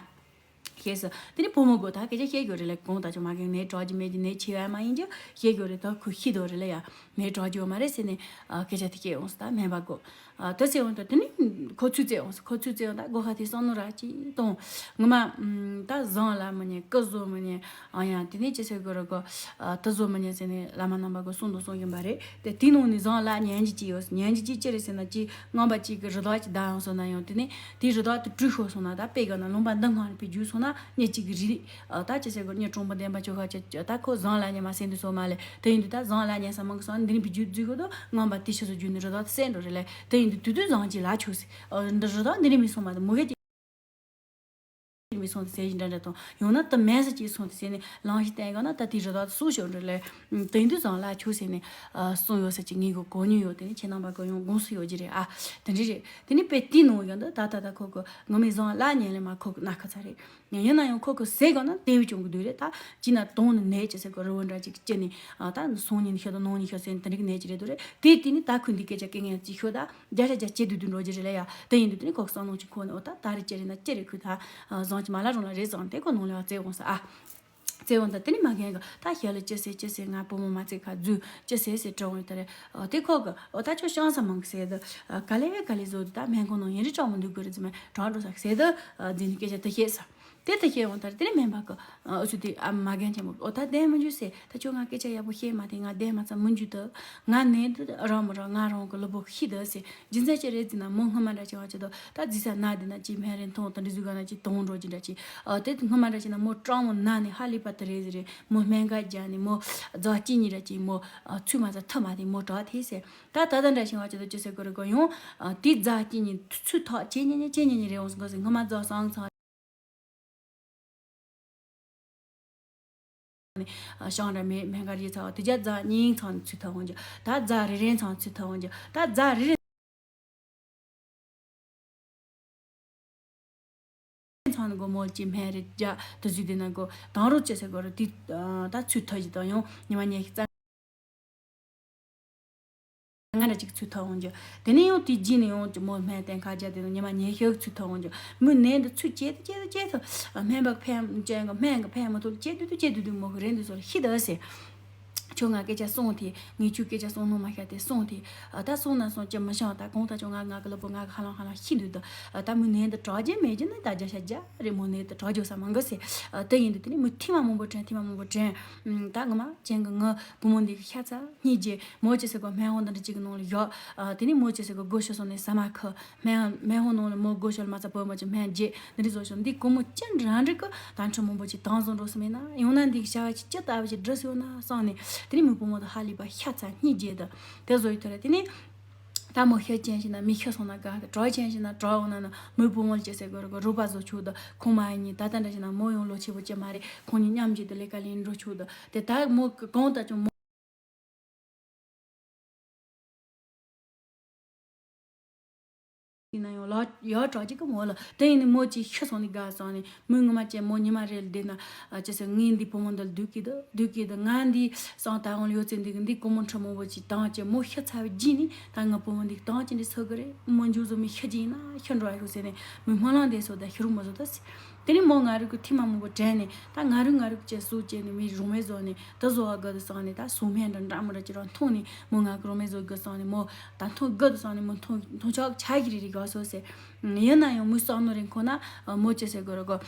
བཤད་ས། དེ་ནས་བུ་མོ་གོ་ད་སྐད་ཆ་བཤད་དགོས་རེད་ལ། གང་ལྟར་ཅིག་མ་རྒན་ནད་དྲག་རྒྱུ་མེད་རྒྱུ། ནད་ཆེ་བ་མ་ཡིན་རྒྱུ་བཤད་དགོས་རེད། ད་ཁོས་ཤེས་དོ་རེད་ལ་ཡ། ནད་དྲག་རྒྱུ་མ་རེད་ཟེར་ནས། ཨ། སྐད་ཆ་དེ་བཤད་འོང་ས། ད་སྨན་པ་གོ། ཨ། དེ་ཟེར་འོང་ད། དེ་ནས་ཁོ་ཚུར་བཙལ་འོང་ས། ཁོ་ཚུར་བཙལ་འོང་ད་སྒོ་ཁ་དེ་བསམ་མནོ་ར་ཅིག་གཏོང་། ངོ་མ། ཨམ། ད་ཟངས་ལ་མི་ཉན། ཀི་བཟོ་མི་ཉན། ཨ་ཡ། དེ་ནས་ཅི་ཟེར་དགོས་རེད་གོ། ཨ། དེ་བཟོ་མི་ཉན་ཟེར་ནས་བླ་མ་རྣམ་པ་གོ་གསུང་དང་གསུང་བཞིན་པ་རེད། དེ་དེའི་ནང་ནས་ཟངས་ལ་ཉན་རྒྱུ་ཅིག་ཡོད། ཉན་རྒྱུ་ཅིག་ཅི་རེད་ཟེར་ན། ཅིག་རྔོན་པ་ཅིག་གི་རི་དྭགས་ཅིག་བདའ་ཡོང་སོང་ན་ཡང་། དེ་ནས་དེའི་རི་དྭགས་དེ་བྲོས་ཤོར་སོང་ན། ད་དཔེ་ག་ན་ལུང་པ་འདི་སྔོན་པའི་རྒྱུག་སོང་ན། མྱི་གཅིག་གི་རིགས། ཨ། ད་ཅི་ཟེར་དགོས། མྱི་གྲོང་པ་འདན་མ་ཁྱོ་ག་ཅི་ད་ཁོ་ཟངས་ལ་ཉན་མ་ཟེར་འདུག་སོང་མ་ལེ། དེ་ཡིན་དུས་ད་ཟངས་ལ་ཉན་ས་མང་གི་སོང་། འདི་ནས་བི་རྒྱུད་འཛུལ་གི་འདུག་རྔོན་པ་དེ་ཕྱི་སོ་རྒྱུག་ནས་རི་དྭགས་དེ་བསད་འགྲོ་རེད་ལེ། དེ་ཡིན་དུས་དུས་དུས་ཟངས་ཅིག་ལ་ཆུག་ཟེར། ཨ། འདི་རི་དྭགས་འདི་ནས་མི་སོང་མ་དེ་མོ་གེ་ཅིག་མི་སོང་དེ་ཟེར་གྱི་འདྲ་འདྲ་དང་། ཡང་ན་དེ་མེད་ས་ཅིག་སོང་དེ་ཟེར་ནས་ལངས་ཤིག་བསྟན་གི་ན། ད་དེ་རི་དྭགས་དེ་སྲོག་ཤོར་འགྲོ་ལེ། དེ་ཡིན་དུས་ཟངས་ལ་ཆུག་ཟེར་ནས། ཨ། གསུངས་ཡོད་ས་ཅིག་ངས་གོ་གོ་མྱོང་ཡོད། དེ་ནས་ཁྱེད་རྣམ་པ་གི་ཡང་དགོངས་སུ་ཡོད་ཀྱི་རེད་ཨ། དེ་འདྲ་རེད། དེ་ནས་དཔེ་དེའི་ནང་ཡང་འདི་ད་ད་ད་ཁོ་གི་ངོ་མའི་ཟངས་ལ་ཉན་ལེ་མ་ཁོ་གི་མནའ་ཁུར་ཚར་རེད། ཡིན་ན་ཡང་ཁོ་ཁོ་ཟས་གང་ན་དེ་བས་ཀྱང་གི་དུས་རེད། ད་ཅི་ན་དོང་ནི་ནས་ཅི་ཟེར་གི་རི་བོ་འདྲ་ཅིག་ཅི་ནི། ཨ། ད་སང་ཉིན་ཤི་དང་གནངས་ཉིན་ཤི་ཟེར་ནི་དེ་འདྲ་གི་ནས་ཅི་རེད་དུ་རེད། དེ་དེ་ནི་ད་ཁོས་འདི་སྐད་ཆ་སྐད་ངན་ཅིག་ཤོད་ད། བརྒྱ་ཆ་བརྒྱ་བྱེད་དུ་དུ་འགྲོ་རྒྱུ་རེད་ལ་ཡ། དེ་ཡིན་དུས་དེ་ནི་ཁོ་གི་བསམ་བློ་ཅིག་འཁོར་ནས། འོ་ད་ད་རེ་ཅི་རེད་ན་ཅི་རེད། ཁོས་ད་ཟངས་ཅི་མ་ལ་རུང་ལ་རེད་ཟངས་དེ་ཁོ་ནང་ལ་བ་བཙལ་འོང་ས་ཨ། བཙལ་འོང་ད་དེ་ནི་མ་རྒན་གི་ད་ཤ་ལ་ཅི་ཟེར་ཅི་ཟེར། ང་བུ་མོ་མ་བཙལ་ཁ་རྫུས་ཅི་ཟེར་ཟེར་དྲི་འོང་ད་རེད། འོ་དེ་ཁོ་གི་འོ་ད་ཁྱོད་ཤང་ས་མང་གི་ཟེར་དུ། ག་ལེ་ག་ལེ་བཟོ་དུ་ད་སྨན་ཁང་ནང་ཡིན་རི་གྲོགས་མོ་འདུག་གི་རེད། ཟེར་མ་གྲོགས་འགྲོ་ས་ཟེར་དུ། འཛིན་ནི་སྐད་ཆ་དེ་བཤད་ས། དེ་ལྟར་བཤད་འོང་ད་དེ་ནས་སྨན་པ་གི་ཨུ་ཚུགས་དེ་ཨ་མ་རྒན་ཆེན་མོ། འོ་ད་བསྡད་མི་འཇུག་ཟེར། ད་ཁྱོད་ང་སྐད་ཆ་ཡག་པོ་བཤད་མ་དེ་ང་བསྡད་མ་ཚར་མི་འཇུག་ད། ང་ནས་འདི་རང་མི་རང་ང་རང་གི་ལུས་པོ་ཤི་ད་ཟེར། རྒྱུ་མཚན་ཅི་རེད་ཟེར་ན་མོ་སྔ་མ་འདྲ་ཅིག་བ་ཅི་ད་ད་རྫི་ས་ན་དེ་ན་ཅིག་སྨན་རིན་ཐོང་དང་འདྲི་ཟུག་ག་ན་ཅིག་དོང་འགྲོ་རྒྱུ་འདྲ་ཅིག་ཨ་དེ་སྔ་མ་འདྲ་ཅིག་ན་མོ་སྤྲང་མོ་ན་ནས་ཧ་ལས་པ་དེ་རེད་ཟེར་རེད། མོ་སྨན་ཁང་རྒྱག་ནས་མོ་རྫ་གཅིག་གཉིས་འདྲ་ཅིག་མོ་ཚུད་མ་ཚར་ཐུབ་མ་དེ་མོ་དྲག་དེ་ཟེར། ད་ད་ད་འདྲ་ཞིག་བ་ཅི་ད་ཅི་ཟེར་གོ་རེད་གོ་ཡོང་། དེ་རྫ་གཅིག་གཉིས་ཚུད་ཐག་ཅེ་ཉེ་ཉེ་ཅེ་ཉེ་ཉེ་རེད་འོང་ཟེར་གོ་ཟེར། སྔ་མ་རྫ་སང་ཚང་། ཤང་ར་མེ་སྨན་ཁང་རི་ཚང་དེ་རྒྱ་རྫ་གཉིས་ཚང་ཚུད་ཐག་འོང་རྒྱུ། ད་རྫ་རེ་རེ་ཚང་ཚུད་ཐག་འོང་རྒྱུ། ད་རྫ་རེ་རེ་ཚང་ནི་གོ་མོལ་གྱི་སྨན་རེ་རྒྱ་དུ་ཟུས་དེ་ན་གོ་དང་རོ་ཅེ་ཟེར་གོ་རེད། དེ་ད་ཚུད་ཐག་ཅིག་དང་ཡང་ཉི་མ་ཉི་ཤུ་རྩ་ལྔ་འདྲ་ཅིག་ཚུད་ཐག་འོང་རྒྱུ། དེ་ནས་ཡང་དེ་རྗེས་ནས་ཡང་མོ་སྨན་བསྟེན་ཁ་རྒྱ་དེ་ནས་ཉི་མ་ཉི་ཤུ་ཚུད་ཐག་འོང་རྒྱུ། མོའི་ནད་འདི་ཚུད་བྱེད་དུ་བྱེད་དུ་བྱེད་དུ་སྨན་པ་ཕན་ཅན་གི་སྨན་གི་ཕན་མི་ཐོགས་བྱེད་དུ་དུ་བྱེད་དུ་དུ་མོ་གི་རེད་འདི་ཚོ་ལ་ཤི་ད་ཟེར། ཁྱོད་ང་སྐད་ཆ་གསུངས་ཏེ་ངས་ཁྱོད་སྐད་ཆ་གསུང་སྣང་མ་ཤར་ཏེ་གསུངས་ཏེ། ཨ་ད་གསུང་ན་གསུང་ཅི་མི་ཤང་། ད་གང་ལྟར་ཁྱོད་ང་ང་གི་ལུས་པོ་ང་གི་ཧ་ལམ་ཧ་ལམ་ཤི་འདུག་ད་ཨ་ད་མོའི་ནད་འདི་དྲག་རྒྱུ་མེད་རྒྱུ་ནི་ད་བརྒྱ་ཆ་བརྒྱ་རེད། མོའི་ནད་འདི་དྲག་རྒྱུ་ས་མང་གི་ཟེར། ཨ་དེ་ཡིན་དུས་དེ་ནས་མོས་ཐེངས་མ་མང་པོ་དྲན། ཐེངས་མ་མང་པོ་དྲན། ཨུམ་ད་ངོ་མ་ཅན་གི་ངའི་བུ་མོ་འདི་གི་ཤ་ཚ་སྙིང་རྗེ། མོ་ཅི་ཟེར་གོ་སྨན་ཁང་འདི་འདྲ་ཅིག་གི་ནང་ལ་ཡོད། ཨ་དེ་ནས་མོ་ཅི་ཟེར་གོ་སྒོ་ཕྱེ་སོང་ནས་ཟ་མ་ཁུ། སྨན་སྨན་ཁང་ནང་ལ་མོ་སྒོ་ཕྱེ་ལ་མ་ཚ་བོད་མོ་ཅིག་སྨན་རྒྱས་འདི་འདྲ་བཟོ་ཞིང་འདི་སྒོར་མོ་ཅི་འདྲ་འདྲ་གི་དང་ཁྲི་མང་པོ་ཅིག་དང་བཟོ་འགྲོ་སོང་མེད་ན། ཡང་ན་འདི་གི་བྱ་བ་ཅི་ཅི་ལྟ་བུ་ཅིག་འགྲོ་སོང་ན་བསམ་ནས། དེ་ནས་མོའི་བུ་མོ་དང་ཧ་ལས་པ་ཤ་ཚ་སྙིང་རྗེ་དང་དེ་བཟོ་ཡི་ཐོག་ལ། དེ་ནས་ད་མོ་ཤི་ཅན་ཞིག་ན་མི་ཤི་སོང་ན་དགའ། དྲག་ཅན་ཞིག་ན་དྲག་འོང་ན་ན་མོའི་བུ་མོ་ལ་ཅི་ཟེར་དགོས་རེད་གོ་རོགས་པ་བཟོ་ཆོག་དང་། ཁོང་མ་ཡིན་ད་ལྟ་འདྲ་ཞིག་ན་མོ་ཡང་ལོ་ཆེ་པོ་ཅི་མ་རེད། ཁོང་གཉིས་མཉམ་གཅིག་ཏུ་ལས་ཀ་ལས་འགྲོ་ཆོག་དང་། དེ་ད་མོ་གང་ལྟར་ཀྱང་མོ། ཡིན་ན་ཡང་ལག་ཡག་དྲག་ཅིག་གི་མོ་ལ་དེ་ཡིན་ནི་མོ་ཅིག་ཤི་སོང་ནི་དགའ་སོང་ནི་མོས་ངོ་མ་ཅན་མོ་ཉི་མ་རེ་ལ་བསྡད་ན་ཅི་ཟེར་ངས་འདི་བུ་མོ་འདི་ལ་སྡོད་ཀྱི་འདུག་སྡོད་ཀྱི་འདུག་ང་འདི་སང་ད་འོང་ལ་ཡོད་ཚེ་འདི་གི་འདི་ཀོ་མོ་ཁྲ་མོ་བོ་ཅིག་བཏང་ཅེ་མོ་ཤི་ཚར་བའི་རྗེས་ནི་ད་ང་བུ་མོ་འདི་བཏང་ཅེ་འདི་སོ་གི་རེད། མོ་མཇུག་བཟོ་མི་ཤི་རྗེས་ཡིན་ན་ཤི་འགྲོ་ཨ་ཤོག་ཟེར་ནས་མོས་སྨོན་ལམ་འདེབས་སོ་ད་ཤི་རུ་མ་བཟོ་ད་ཟེར། དེ་ནི་མོ་ང་རུ་གི་ཐི་མ་མོ་བོ་དྲན་ནས་ད་ང་རུ་ང་རུ་གི་ཅེ་སུ་ཅེ་ནི་མི་རུང་མེད་བཟོ་ནས་ད་བཟོ་བ་དགའ་དུ་སོང་ནས་ད་སུ་སྨན་འདྲ་འདྲ་མོ་འདྲ་ཅི་རང་འཐུང་ནས་མོ་ང་གི་རུང་མེད་བཟོ་དགའ་སོང་ནས་མོ་ད་འཐུང་དགའ་དུ་སོང་ནས་མོ་འཐུང་འཐུང་ཆོག་ཆ་གི་རེ་རེ་ག་སོ་ཟེར། ཡིན་ན་ཡང་མོའི་བསམ་མནོ་རིང་ཁོ་ན་མོ་ཅི་ཟེར་དགོས་རེད་གོ།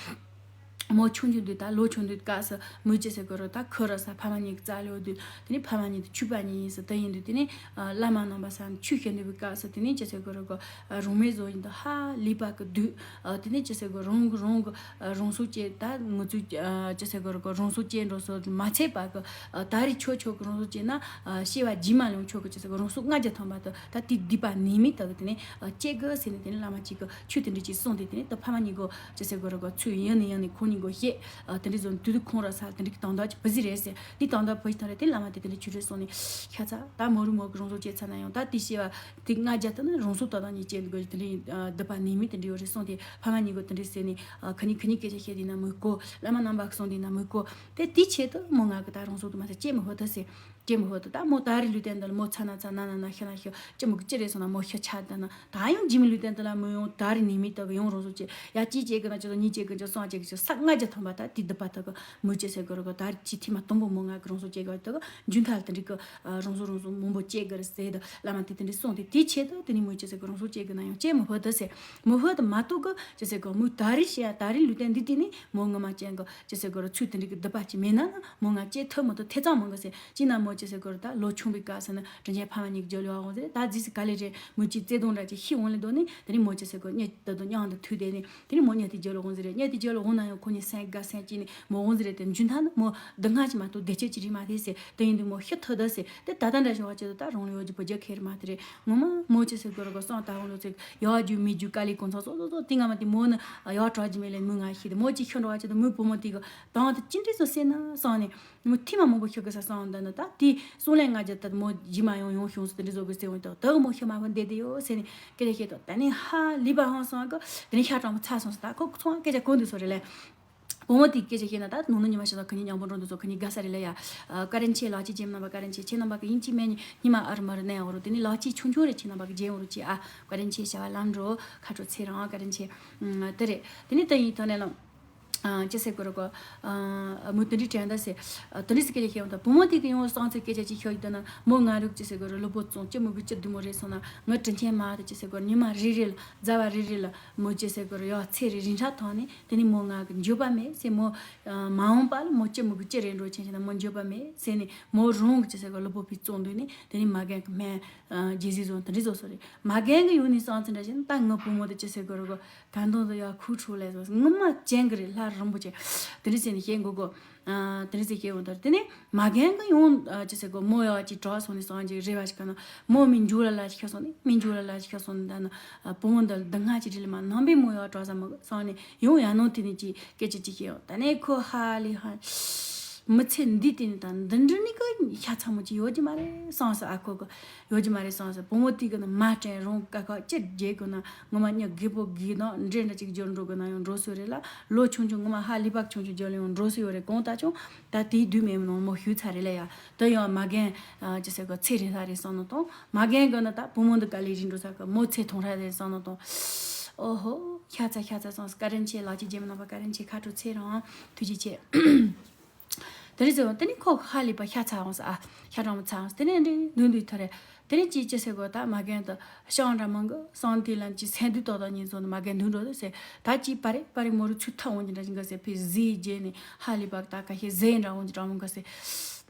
མོ་ཆུང་ཆུང་དུས་ད་ལོ་ཆུང་དུས་སྐབས་སུ་མོས་ཅི་ཟེར་དགོས་རེད་ད་ཁོ་ར་ས་ཕ་མ་གཉིས་ཀྱི་རྩ་ལོ་དུས་དེ་ནི་ཕ་མ་གཉིས་དུ་ཆུ་པ་གཉིས་ཡིན་ཟེར་དེ་ཡིན་དུས་དེ་ནི་བླ་མ་རྣམ་པ་ས་ཆུ་ཤེས་འདུས་པའི་སྐབས་སུ་དེ་ནི་ཅི་ཟེར་དགོས་རེད་གོ། རུང་མེད་བཟོ་ཡིན་དུ་ཧ་ལས་པ་གི་དུས་དེ་ནི་ཅི་ཟེར་དགོས་རུང་གི་རུང་གི་རུང་སུ་ཅེ་ད་ངུ་ཚུ་ཅི་ཟེར་དགོས་རེད་གོ་རུང་སུ་ཅེ་འགྲོ་སོ་མ་ཚད་པ་གི་ད་རི་ཆོ་ཆོ་གི་རུང་སུ་ཅེ་ན་ཤེས་པ་ཇི་མ་ལོང་ཆོ་གི་ཅི་ཟེར་དགོས་རུང་སུ་ལྔ་བརྒྱ་ཐམ་པ་དུ་ད་དེ་སྡིག་པ་ནི་མི་དག་གི་དེ་ནི་ཅེ་གི་ཟེར་ནས་དེ་ནི་བླ་མ་གཅིག་གི་ཆོས་དེ་འདྲ་ཅིག་གསུངས་ཏེ་དེ་ནས་ད་ཕ་མ་གཉིས་ཀོ་ཅི་ཟེར་དགོས་རེད་གོ་ཚུལ་ཡང་ནས་ཡང་ནས་ཁོང་གཉིས་ཀོ་བཤད། དེ་འདྲ་བཟོ་ནས་དུས་དུ་ཁོང་ར་ས་དེ་འདྲ་གི་དང་ད་ཅིག་བུ་ཟི་རེད་ཟེར་འདི་དང་ད་བུ་ཞིག་ཐང་རེད་དེ་བླ་མ་དེ་དེ་འདྲ་ཆུ་རེད་སོང་ནས་ཤ་ཚ་ད་མོ་རུ་མོ་གི་རང་སོ་བྱས་ཚ་ན་ཡང་ད་དེ་ཤེས་པ་དེ་ལྔ་བརྒྱ་དུ་ནི་རང་སོ་ད་དང་གཉིས་བྱས་འདུག་དེ་འདྲ་སྡིག་པ་ནི་མི་དེ་འདྲ་ཡོད་རེད་སོང་དེ་ཕ་མ་གཉིས་ཀོ་དེ་འདྲ་ཟེར་ནས་ཁ་ཉིན་ཁ་ཉིན་སྐད་ཆ་བཤད་དེ་ན་མོས་གོ་བླ་མ་རྣམ་པ་གསུངས་དེ་ན་མོས་གོ་དེ་དེ་ཆེད་དུ་མོ་ང་གི་ད་རང་སོ་དུ་མ་ཟེར་ཅེས་མི་ཧོ་ད་ཟེར། ཀྱེ་མི་ཧོ་ད་ད་མོ་ད་རི་ལུས་རྟེན་འདི་ལ་མོ་ཚ་ན་ཚ་ན་ན་ན་ཤི་ན་ཤི་ཀྱེ་མོ་གི་ཅི་རེད་སོང་ན་མོ་ཤི་ཆ་ད་ན་ད་ཡང་ཇི་མི་ལུས་རྟེན་འདི་ལ་མོ་ཡང་ད་རི་ནི་མི་ད་གི་ཡང་རང་སོ་ཅེ་ཡ་ཅི་ཅེ་གི་ན་ཅི་ད་ཉི་ཅེ་གི་ཅི་སང་ཅེ་གི་ཅི་ས་ལྔ་ཅེ་ཐམ་པ་ད་དེ་སྡིག་པ་ད་གི་མོ་ཅེ་ཟེར་གི་རོ་གི་ད་རི་ཅི་ཐི་མ་དུམ་བུ་མོ་ང་གི་རང་སོ་ཅེ་གི་ད་གི་འཇུན་ཐ་ལ་དེ་འདྲི་གི་རང་སོ་རང་སོ་མང་པོ་ཅེ་གི་རེད་ཟེར་ད་བླ་མ་དེ་དེ་འདྲི་སོང་དེ་དེ་ཆེད་ད་དེ་ནི་མོ་ཅེ་ཟེར་གི་རང་སོ་ཅེ་གི་ན་ཡང་ཀྱེ་མི་ཧོ་ད་ཟེར་མི་ཧོ་ད་མ་གཏོགས་གི་ཅི་ཟེར་གི་མོ་ད་རི་ཤི་ཡ་ད་རི་ལུས་རྟེན་འདི་དེ་ནི་མོ་ངོ་མ་ཅན་གི་ཅི་ཟེར་དགོས་རེད་ཚུལ་དེ་འདྲ་གི་སྡིག་པ་ཅིག་མེད་ན་ན་མོ་ང་ཅེ་ཐོབ་མི་ཐོབ་ཐེ་ཚོམ་མང་གི་ཟེར་ཅི་ན་མོ་ཅི་ཟེར་དགོས་རེད་ད་ལོ་ཆུང་བའི་སྐབས་སུ་ནི་དྲིན་ཆེན་ཕ་མ་གཉིས་ཀྱི་རྒྱབ་ལོག་འོང་ཟེར་ད་རྫིས་སུ་ག་ལེ་རེད་མོ་ཅི་བརྩེ་དུང་འདྲ་ཅིག་ཤི་འོང་ལེ་དོ་ནི་དེ་ནི་མོ་ཅི་ཟེར་དགོས་གཉིད་ད་དུ་མྱང་དུ་ཐུག་དེ་ནི་དེ་ནི་མོ་གཉིད་དེ་རྒྱབ་ལོག་འོང་ཟེར་རེད་གཉིད་དེ་རྒྱབ་ལོག་འོང་ན་ཡང་ཁོ་གཉིས་སེམས་དགའ་སེམས་སྐྱིད་ནི་མོ་འོང་ཟེར་རེད་དེ་འཇུན་ཐ་ནི་མོ་སྡུག་བསྔལ་ཅིག་མ་གཏོགས་བདེ་སྐྱིད་ཅིག་རེད་མ་རེད་ཟེར་དེ་ཡིན་དུས་མོ་ཤི་ཐུབ་ད་ཟེར་དེ་ད་ལྟ་འདྲ་ཞིག་བ་ཅི་ད་ད་རང་ལ་ཡོད་ཀྱི་བུ་རྒྱུ་ཁེར་མ་དེ་རེད། ངོ་མ་མོ་ཅི་ཟེར་དགོས་རེད་གོ་སང་ད་འོང་ལོ་ཚིག་ཡག་རྒྱུ་མི་རྒྱུ་དཀའ་ལས་གོ་ཚང་སོ་སོ་སོ་དེ་ང་མ་དེ་མོ་ནི་ཡག་གྲགས་ཀྱི་མེད་ལས་མོ་ང་ཤི་དེ་མོ་ཅི་ཤི་འགྲོ་བ་ཅི་དེ་མོའི་བུ་མོ་དེ་གི་དང་དེ་ཅི་འདྲ་སོ་ཟེར་ན་སང་ནི་མོ་ཐི་མ་མང་པོ་ཤི་གི་ས་སང་ད་ནི་ད་དེ་སོང་ལས་ང་རྒྱ་ད་མོ་ཇི་མ་ཡོང་ཡོང་བྱུང་སོ་དེ་འདྲ་བཟོ་གི་ཟེར་འོང་ད་ད་གི་མོ་ཤི་མ་ཕོ་འདེད་དེ་ཡོད་ཟེར་ནི་སྐད་ཆ་བཤད་དོ་ད་ནི་ཧ་ལི་པ་ཧང་སང་གི་དེ་ནི་ཤ་གྲང་མོ་ཚ་སོང་སོ་ད་ཁོ་ཚོང་སྐད་ཆ་གོ་འདུག་སོ་རེད་ལས། བུ་མོ་དེས་སྐད་ཆ་བཤད་ན་ད་ནང་ན་ཉི་མ་ཤར་ཚོ་ཁ་ཉིན་མཉམ་པོ་འགྲོ་འདུག་ཚོ་ཁ་ཉིན་དགའ་ས་རེད་ལ་ཡ། ཨ། བཀའ་དྲིན་ཆེ་ལགས་ཀྱི་རྗེས་མ་རྣམ་པ་བཀའ་དྲིན་ཆེ་ཁྱེད་རྣམ་པ་གི་ཡིན་གཅིག་མིན་གཉིས་ཉི་མ་ཨ་རུ་མ་རུ་གནས་འོ་རུ་དེ་ནི་ལགས་ཀྱི་ཆུང་ཆུང་རེད་ཁྱེད་རྣམ་པ་གི་རྗེས་འོ་རུ་ཅི་ཨ། བཀའ་དྲིན་ཆེ་བྱ་བ་ལམ་འགྲོ་ཁ་དྲོ་ཚེ་རིང་བཀའ་དྲིན་ཆེ། ཨ། དེ་རེད་དེ་ནི་ད་ཡིན་ཐོག་ནས་ལ། ཨ། ཅི་ཟེར་དགོས་རེད་གོ། ཨ། མོ་དེ་འདྲའི་དྲན་ད་ཟེར། ཨ། དེ་འདྲའི་ཟེར་སྐད་ཆ་བཤད་འོང་ད་བུ་མོ་དེ་གི་ཡོང་སང་ཚེ་སྐད་ཆ་ཅིག་ཤོད་ཡོད་ད་ན་མོ་ང་རུ་ཅི་ཟེར་དགོས་རེད་གློ་བུར་བཙོང་ཅི་མོ་གི་ཅི་བདུད་མོ་རེད་སོང་ན་ང་དྲིན་ཆེན་མ་དེ་ཅི་ཟེར་དགོས་རེད་ཉི་མ་རེ་རེ་ལ་ཟླ་བ་རེ་རེ་ལ་མོ་ཅི་ཟེར་དགོས་རེད་ཡ་ཚེ་རེ་རིང་ཐག་ཐོག་ནས། དེ་ནི་མོ་ང་གི་འགྱོད་པ་མེད་ཟེར་མོ། ཨ། མ་འོངས་པ་ལ་མོ་ཅི་མོ་གི་ཅི་རེད་འགྲོ་ཆེན་ཆེན་ན་མོ་འགྱོད་པ་མེད་ཟེར་ནས་མོ་རང་གི་ཅི་ཟེར་གི་གློ་བུར་བི་བཙོང་འདུག་ནས་དེ་ནི་མ་རྒན་གི་སྨན་རྒྱལ་སྲིད་བཟོ་དེ་འདྲ་བཟོ་སོ་རེད། མ་རྒན་གི་ཡོང་ནས་སང་ཚེ་འདྲ་བཞིན་ད་ངའི་བུ་མོ་དེ་ཅི་ཟེར་གི་རེད་གོ། ད་དུང་དུ་ཡ་ཁུག་ཁྲུག་ལས་བཟོ་ངོ་མ་ཅན་གི་རེད་ལྷ་རིན་པོ་ཆེ། དེ་འདྲ་ཟེར་ནས་བཤད་དགོས་གོ། ཨ། དེ་འདྲ་ཟེར་བཤད་འོང་དར་དེ་ནི། མ་རྒན་གི་ཡོང་། ཨ། ཅི་ཟེར་གོ་མོ་ཡག་ཅིག་གྲོགས་སོང་ནས་སང་ཅིག་རེ་བ་ཞིག་ག་ན་མོ་མི་འཇུ་ལ་ལ་ཞིག་ཤ་སོང་ནས་མི་འཇུ་ལ་ལ་ཞིག་ཤ་སོང་ནས་ད་ན། ཨ། བུ་མོ་འདི་ལ་སྡུག་བསྔལ་ཅིག་རེ་ལ་མ་ནང་པའི་མོ་ཡག་གྲོགས་ས་མ་གི་སང་ནས་ཡོང་ཡ་ནང་དེ་ནས་ཅིག་སྐད་ཆ་ཅིག་བཤད་ཡོང་ད་ནས་ཁོ་ཧ་ལས་ཧ། མི་ཚེ་འདི་དེ་ནས་ད་འདི་འདྲ་ནི་གི་ཤ་ཚ་མོ་ཅིག་ཡོད་ཀྱི་མ་རེད་སང་ས་ཨ་ཁོ་གི་ཡོད་ཀྱི་མ་རེད་སང་ས་བུ་མོ་དེ་གི་ན་མ་དྲན་རུང་ཀ་ཁ་ཅི་རྒྱལ་གི་ན་ངོ་མ་ཉ་རྒད་པོ་གི་ན་འདྲེ་འདྲ་ཅིག་འབྱོར་འགྲོ་གི་ན་ཡང་འགྲོ་སོ་རེད་ལ་ལོ་ཆུང་ཆུང་ངོ་མ་ཧ་ལས་པ་ཆུང་ཆུང་འབྱོར་ལ་ཡང་འགྲོ་སོ་ཡོད་རེད་གོང་ད་ཅུང་། ད་དེའི་དུས་མེད་མོ་མོ་ཞུས་ཚར་རེད་ལ་ཡ། ད་ཡང་མ་རྒན། ཨ། ཅི་ཟེར་གི་ཚེ་རིང་ས་རེད་བསམ་ནོ་དང་མ་རྒན་གི་ནི་ད་བུ་མོ་འདི་ག་ལེ་རིང་འགྲོ་ས་གི་མོ་ཚེ་ཐུང་ཧྲ་རེད་བསམ་ནོ་དང་། ཨོ་ཧོ། ཤ་ཚ་ཤ་ཚ་སོང་བཀའ་དྲིན་ཆེ་ལགས་ཀྱི་རྗེས་མ་རྣམ་པ་བཀའ་དྲིན་ཆེ་ཁ་དྲོ་ཚེ་རིང་ཐུགས་རྗེ་ཆེ། དེ་རིང་ཟེར་བ་དེ་ནི་ཁོ་ཧ་ལས་པ་ཤ་ཚ་འོང་ས་ཨ། ཤ་གྲང་མོ་ཚ་འོང་ས་དེ་ནི་འདི་འདུག་འདུག་ཐ་རེད། དེ་ནས་ཅིག་ཅི་ཟེར་གོ་ད་མ་རྒན་དུ་ཤང་འདྲ་མང་གི་སང་དེ་ལན་ཅིག་སེང་དུས་ཏོག་ཏོག་ཉིན་སོང་ནས་མ་རྒན་འདུག་འགྲོ་དུ་ཟེར་ད་ཅིག་པ་རེ་པ་རེ་མོ་རུ་ཚུར་ཐག་འོང་གི་འདྲ་ཞིག་ག་ཟེར་ཕི་ཟི་རྗེས་ནས་ཧ་ལས་པ་ད་ཁ་ཤས་ཟས་འདྲ་འོང་གི་འདྲ་མོ་ག་ཟེར།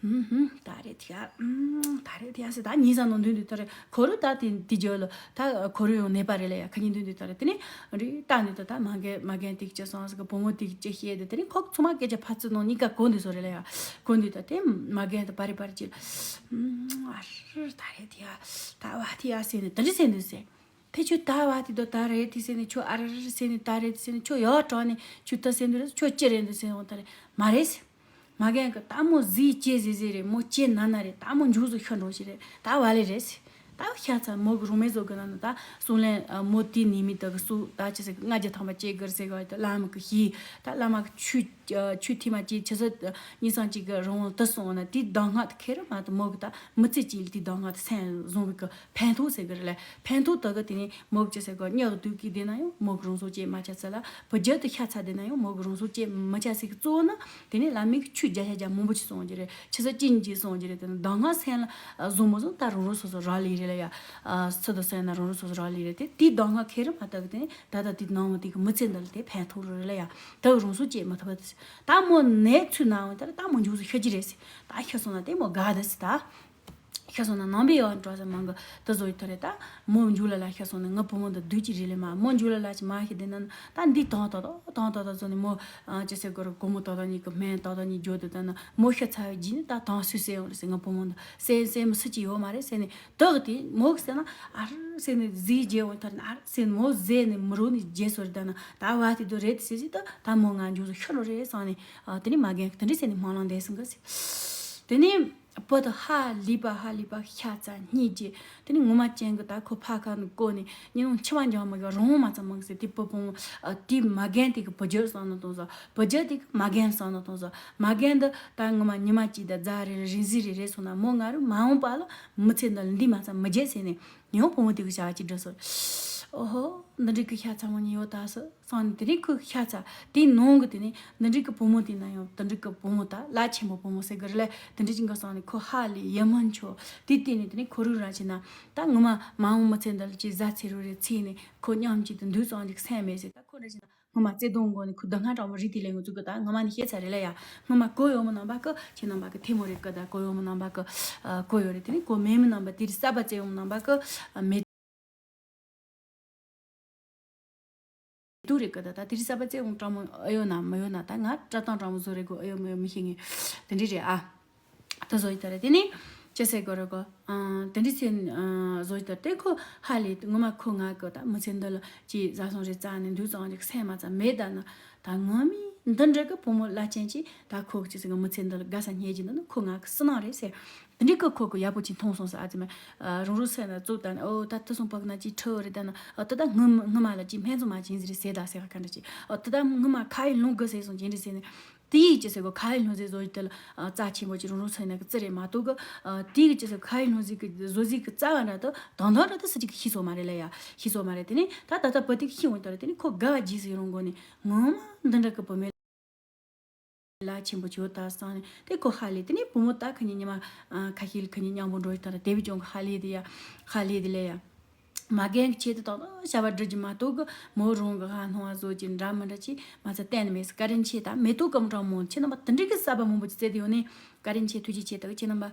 ཧུམ་ཧུམ་ད་རེད་ཐི་ཡ། ཧུམ་ད་རེད་ཐི་ཡ་ཟེར་ད་ཉིན་སང་ནང་འདུག་འདུག་ད་རེད་ཁོ་རུ་ད་དེ་དེ་རྒྱུ་ལ་ད་ཁོ་རུ་ཡང་ནད་པ་རེད་ལ་ཡ་ཁ་ཉིན་འདུག་འདུག་ད་རེད་དེ་ནས་རི་ད་ནི་ད་ད་མ་རྒན་མ་རྒན་དེ་ཅི་སོང་ཟེར་གི་བུ་མོ་དེ་ཅི་བཤད་དེ་དེ་ནས་ཁོ་ཚང་མ་སྐད་ཆ་ཕར་ཚུར་ནང་གཉིས་ཀ་གོ་འདུག་སོ་རེད་ལ་ཡ་གོ་འདུག་ད་དེ་མ་རྒན་ད་པ་རེ་པ་རེ་ཅི། ཨ་རི་ད་རེད་དེ་ཡ། ད་བ་དེ་ཡ་ཟེར་ནས་ད་རེད་ཟེར་འདུག་ཟེར། དེ་ཁྱོད་ད་བ་དེ་དོ་ད་རེད་དེ་ཟེར་ནས་ཁྱོད་ཨ་རི་རི་ཟེར་ནས་ད་རེད་དེ་ཟེར་ནས་ཁྱོད་ཡག་དྲག་ནས་ཁྱོད་ད་ཟེར་འདུག་རེད་ཁྱོད་ཅི་རེད་འདུག་ཟེར་འོང་ད་རེད་མ་རེད་ཟེར། མ་རྒན་གི་ད་མོ་ཟིག་ཅེ་ཟེ་ཟེ་རེད་མོ་ཅེ་ན་ན་རེད་ད་མོ་མཇུག་སུ་ཤོར་འགྲོ་ཞིག་རེད་ད་བ་ལེ་རེད་ཟེར། ད་ཤ་ཚ་མོ་གི་རུ་མེ་བཟོ་གི་ན་ནི་ད་སུང་ལན་མོ་དེའི་ནི་མི་དག་གི་སུ་ད་ཅི་ཟེར་ལྔ་བརྒྱ་ཐམ་པ་ཅེ་གི་ཟེར་གི་ད་བླ་མ་གི་ཤི་ད་བླ་མ་གི་ཆུ་ཆུ་ཐི་མ་ཅི་ཆི་ཟི་ཉི་སང་ཅིག་གི་རང་དུ་སོང་ན་དེའི་གདམས་ངག་དེ་ཁེ་རི་མ་དུ་མོ་གི་ད་མི་ཚེ་གཅིག་ལ་དེའི་གདམས་ངག་དེ་སེམས་བཟུང་བའི་གི་ཕན་ཐོགས་ཟེར་གི་རེད་ལ། ཕན་ཐོགས་དག་གི་དེ་ནི་མོ་གི་ཅི་ཟེར་གི་སྙག་སྡུག་གི་དེ་ན་ཡང་མོ་གི་རང་སྲོག་བཅད་མ་ཆ་ཟེར་ལ། བུ་རྒྱུད་དུ་ཤ་ཚ་དེ་ན་ཡང་མོ་གི་རང་སྲོག་བཅད་མ་ཆ་ཟེར་གི་གཙོ་བོ་ནི་དེ་ནི་བླ་མའི་གི་ཆོས་བརྒྱ་ཆ་བརྒྱ་མང་པོ་ཅིག་གསུངས་ཀྱི་རེད། ཆི་ཟེར་ཅི་ཉིད་ཅིག་གསུངས་ཀྱི་རེད། དེ་ནི་གདམས་ངག་སེམས་ལ་བཟུང་མ་བཟུང་ད་རང་རང་སོ་སོ་རག་ལས་རེད་ལ་ཡ། སུ་དང་སེམས་ན་རང་རང་སོ་སོ་རག་ལས་རེད། དེ་དེའི་གདམས་ངག་ཁེ་རི་མ་དག་གི་དེ་ནི་ད་ལྟ་དེ་ནང་མི་དེ་གི་མི་ཚེ་འདི་ལ་དེ་ཕན་ཐོགས་རེད་ལ་ཡ། ད་རང་སྲོག་བཅད་མ་ཐུབ་པ་དེ་ད་མོ་ནད་ཚུད་ནའང་ད་ད་མོ་མཇུག་སུ་ཤི་གི་རེད་ཟེར། ད་ཤི་སོང་ན་དེ་མོ་དགའ་ད་ཟེར་ད། ཤི་སོང་ན་ནང་པའི་ཡང་འགྲོ་ས་མང་གི་དུ་བཟོ་ཡི་ཐོ་རེ་ད། མོ་མཇུག་ལ་ལ་ཤི་སོང་ན་ང་བུ་མོ་འདི་སྡུག་ཅི་རེད་ལེ་མ་མོ་མཇུག་ལ་ལ་ཅི་མ་ཤི་དེ་ན་ད་འདི་དང་ཏོ་ཏོ་དང་ཏོ་ཏོ་བཟོ་ནི་མོ་ཅི་ཟེར་གོ་ར་གོ་མོ་ཏོ་ཏོ་གཉིས་ཀྱི་སྨན་ཏོ་ཏོ་གཉིས་འཇོ་དུ་ད་ན་མོ་ཤི་ཚ་བའི་རྗེས་ནི་ད་དང་སུས་སེ་ཡོང་རེད་ཟེར། ང་བུ་མོ་འདི་སེ་སེ་མི་སུ་ཅི་ཡོད་མ་རེད་ཟེར་ནི་དག་དེ་མོ་གི་སེ་ན་ཨ་ར་སེ་ནི་ཟི་རྗེ་འོང་ཐར་ནི་ཨ་ར་སེ་ནི་མོ་ཟེ་ནི་མི་རོ་ནི་རྗེ་སོ་རེད་ད་ན་ད་བ་དེ་དུ་རེད་སེ་ཟི་ད་ད་མོ་ང་འཇུ་ཟི་ཤི་ལོ་རེད་སང་ནི་དེ་ནི་མ་རྒན་དེ་འདྲི་སེ་ནི་སྨོན་ལམ་འདས་སེ་འགི་སེ་དེ་ནི། བུ་དང་ཧ་ལས་པ་ཧ་ལས་པ་ཤ་ཚ་སྙིང་རྗེ། དེ་ནི་ངོ་མ་ཅན་གི་ད་ཁོ་ཕ་ཁ་ནི་བཀོད་ནས་ཉིན་ནོ་འཆི་བ་འཇང་མི་གི་རང་མ་ཚང་མ་གི་ཟེར་དེ་བུ་བུ་དེ་མ་རྒན་དེ་གི་བུ་རྒྱུད་བསམ་ནོ་གཏོང་ཟ། བུ་རྒྱུད་དེ་གི་མ་རྒན་བསམ་ནོ་གཏོང་ཟ། མ་རྒན་འདི་ད་ངོ་མ་ཉི་མ་གཅིག་ད་རྫ་རེ་རེ་རིན་ཟི་རེ་རེ་སོང་ན་མོ་ང་རུ་མ་འོངས་པ་ལ་མི་ཚེ་འདི་ལ་འདི་མ་ཚང་མི་རྒྱལ་ཟེར་ནས་ཡང་བུ་མོ་དེ་གི་བྱ་བ་ཅིག་འགྲོ་སོང་། ཨོ་ཧོ། འདི་འདྲའི་གི་ཤ་ཚ་མོ་ཉིད་ཡོད་ད་སོ། སང་ནི་དེ་རིང་ཁོའི་ཤ་ཚ་དེའི་ནང་གི་དེ་ནི་འདི་འདྲའི་གི་བུ་མོ་དེ་ན་ཡང་དེ་འདྲའི་གི་བུ་མོ་ད་ལ་ཆེན་པོ་བུ་མོ་ཟེར་གི་རེད་ལ་དེ་འདྲའི་ཅིག་གི་སང་ནི་ཁོ་ཧ་ལས་ཡིད་སྨོན་འཆོར་དེ་བལྟས་ནས་དེ་ནི་ཁོ་རུ་ར་ཆེ་ན་ད་ངོ་མ་མ་འོངས་མི་ཚེ་འདི་ལ་ཅི་ཟ་ཚེ་རུ་རེ་ཚེ་ནི་ཁོ་མཉམ་གཅིག་ཏུ་འདུག་སང་ཅིག་སེམས་མེད་ཟེར་ད་ཁོ་ར་ཆེ་ན་ངོ་མ་བརྩེ་དུང་མགོ་ནི་ཁོ་ད་སྔ་དྲང་མོ་རིག་དེ་ལས་ངོ་ཚུགས་གི་ད་ངོ་མ་ནི་ཤེས་ཚ་རེད་ལ་ཡ། ངོ་མ་གོ་ཡོང་མི་རྣམ་པ་གི་ཁྱེད་རྣམ་པ་གི་ཐེ་མོ་རེད་གི་ད་གོ་ཡོང་མི་རྣམ་པ་གི་གོ་ཡོད་རེད། དེ་ནི་གོ་མེད་མི་རྣམ་པ་དེ་རིགས་གསར་པ་བཙལ་ཡོང་མི་རྣམ་པ་གི་མེད། དུ་རེད་གི་ད་ད་དེ་རིགས་གསར་པ་བཙལ་ཡོང་དྲང་མོ་ཨེ་ཡོད་ན་མི་ཡོད་ན་ད་ང་སྤྲད་སྟངས་དྲང་མོ་བཟོ་རེད་གོ་ཨེ་ཡོད་མི་ཡོད་མི་ཤེས་ངེས། དེ་འདྲ་རེད་ཨ། ད་བཟོ་ཡི་ད་རེད་དེ་ནི་ཅི་ཟེར་དགོས་རེད་གོ། དེ་འདྲ་ཚེ་བཟོ་ཡི་ད་དེ་ཁོ་ཧ་ལས་ངོ་མ་ཁོ་ང་གི་ད་མི་ཚེ་འདི་ལ་ཅི་བཟའ་སོང་རེད་རྩ་ནས་འདུག་ཙང་ཅིག་སེམས་མ་ཚང་མེད་ད་ན་ད་ངོ་མི་འདི་འདྲ་གི་བུ་མོ་བླ་ཅན་ཅིག་ད་ཁོ་གི་ཅི་ཟེར་གི་མི་ཚེ་འདི་ལ་དགའ་ས་རྙེད་ཀྱི་འདུག་ན་ཁོ་ང་གི་བསོད་ནམས་རེད་ཟེར། དེ་འདྲའི་སྐབས་ཁོ་གི་ཡག་པོ་ཅིག་མཐོང་སོང་ཟེར། ཨ་ཙི་མ། རང་རང་སེམས་ལ་བཙོག་ད་ནི་ཨོ་ད་ཐུ་སོང་པག་ན་ཅིག་ཁྲི་རེད་ད་ནི་ཨོ་ད་ད་སྔོན་སྔོན་མ་ལ་ཅིག་སྨན་བཙོང་མ་ཅིག་ཟེར་ཟེར་ད་ཟེར་ག་ག་འདྲ་ཅིག་ཨོ་ད་ད་སྔོན་མ་ཁ་ཡི་ལུང་གི་ཟེར་སོང་ཅིག་འདྲ་ཟེར་ནི། དེ་ཡིས་ཅི་ཟེར་གོ་ཁ་ཡི་ལུང་ཟེར་བཟོ་ཡི་དེ་ལ་རྩ་ཆེན་པོ་ཅིག་རང་རང་སེམས་ན་གི་རྩི་རེད་མ་གཏོགས་གི། དེ་གི་ཅི་ཟེར་ཁ་ཡི་ལུང་ཟེར་གི་བཟོ་ཟིག་གི་རྩ་བ་འདྲ་ད་དང་དང་འདྲ་ད་སུ་ཅིག་གི་ཤི་སོང་མ་རེད་ལ་ཡ་ཤི་སོང་མ་རེད། དེ་ནི་ད་ད་ད་བུ་དེ་གི་ཤི་འོང་ད་རེད། དེ་ནི་ཁོ་དགའ་བ་རྗེས་སུ་ཡི་རང་གོ་ནི་ངོ་མ་འདི་འདྲ་གི་བུ་མེད། ལ་ཆེན་པོ་ཆེ་བོ་ད་སང་ནས་དེ་ཁོ་ཧ་ལས་དེ་ནས་བུ་མོ་ད་ཁ་ཉིན་ཉི་མ་ཁ་ཤས་ལ་ཁ་ཉིན་མཉམ་པོ་འགྲོ་ཡི་ད་ར་དེ་བི་ཅུང་གི་ཧ་ལས་དེ་ཡ་ཧ་ལས་དེ་ལས་ཡ། མ་རྒན་གྱི་ཆེད་དུ་དང་དང་བྱ་བ་སྒྲུབ་ཀྱི་མ་གཏོགས་གི་མོ་རང་གི་ཧ་སྣང་བ་བཟོ་ཀྱི་འདྲ་མི་འདྲ་ཅི་མ་ཚད་གཏན་ནས་མེད་ཟེར། བཀའ་དྲིན་ཆེ་ད་མེ་ཏོག་སྐམ་གྲང་མོ་ཁྱེད་རྣམ་པ་དེ་འདྲ་གི་གསར་པ་མང་པོ་ཅིག་བཙལ་དུ་ཡོང་ནས། བཀའ་དྲིན་ཆེ་ཐུགས་རྗེ་ཆེ། ད་ཁྱེད་རྣམ་པ་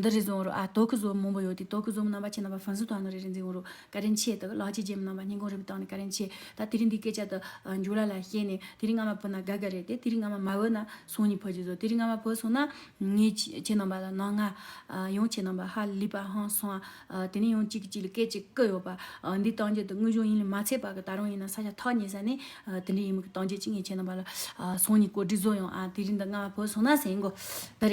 འདི་རེ་བཟོ་རོགས་ཨ་དོ་ཁུ་བཟོ་མང་པོ་ཡོད་དེ་དོ་ཁུ་བཟོ་རྣམ་པ་ཁྱེད་རྣམ་པ་ཧྥན་སི་ཐོ་ནོ་རེ་རེ་འཛིན་རོགས། བཀའ་དྲིན་ཆེ། ད་ལག་ཆེ་རྗེས་མི་རྣམ་པ་སྙིང་ཁོང་རུས་པའི་གཏིང་ནས་བཀའ་དྲིན་ཆེ། ད་དེ་རིང་འདི་སྐད་ཆ་དུ་འཇུ་ལ་ལ་བཤད་ནས་དེ་རིང་ང་མ་བུ་ན་དགའ་དགའ་རེད་དེ་དེ་རིང་ང་མ་མ་བུ་ན་སོང་ཉི་ཕོ་ཅི་བཟོ་དེ་རིང་ང་མ་བུ་སོང་ན་ངས་ཁྱེད་རྣམ་པ་ལ་ནང་ང་ཡོང་ཁྱེད་རྣམ་པ་ཧ་ལི་པ་ཧང་སོང་ཨ། དེ་ནས་ཡང་གཅིག་གིས་གཅིག་ལ་སྐད་ཅིག་བསྐུར་ཡོད་པ། འདི་གཏམ་རྒྱུད་དུ་དངོས་བྱུང་ཡིན་ལ་མ་ཚད་པ་གི་ད་རུང་ཡིན་ན་ས་ཆ་ཐག་ཉེ་ས་ནས་དེ་འདྲ་ཡིན་མི་གི་གཏམ་རྒྱུད་ཅིག་ངས་ཁྱེད་རྣམ་པ་ལ་སོང་ཉི་སྐོར་སྒྲིག་བཟོ་ཡོང་ཨ། དེ་རིང་འདི་ང་བུ་སོང་ན་ཟེར་གོ་ད་རེད།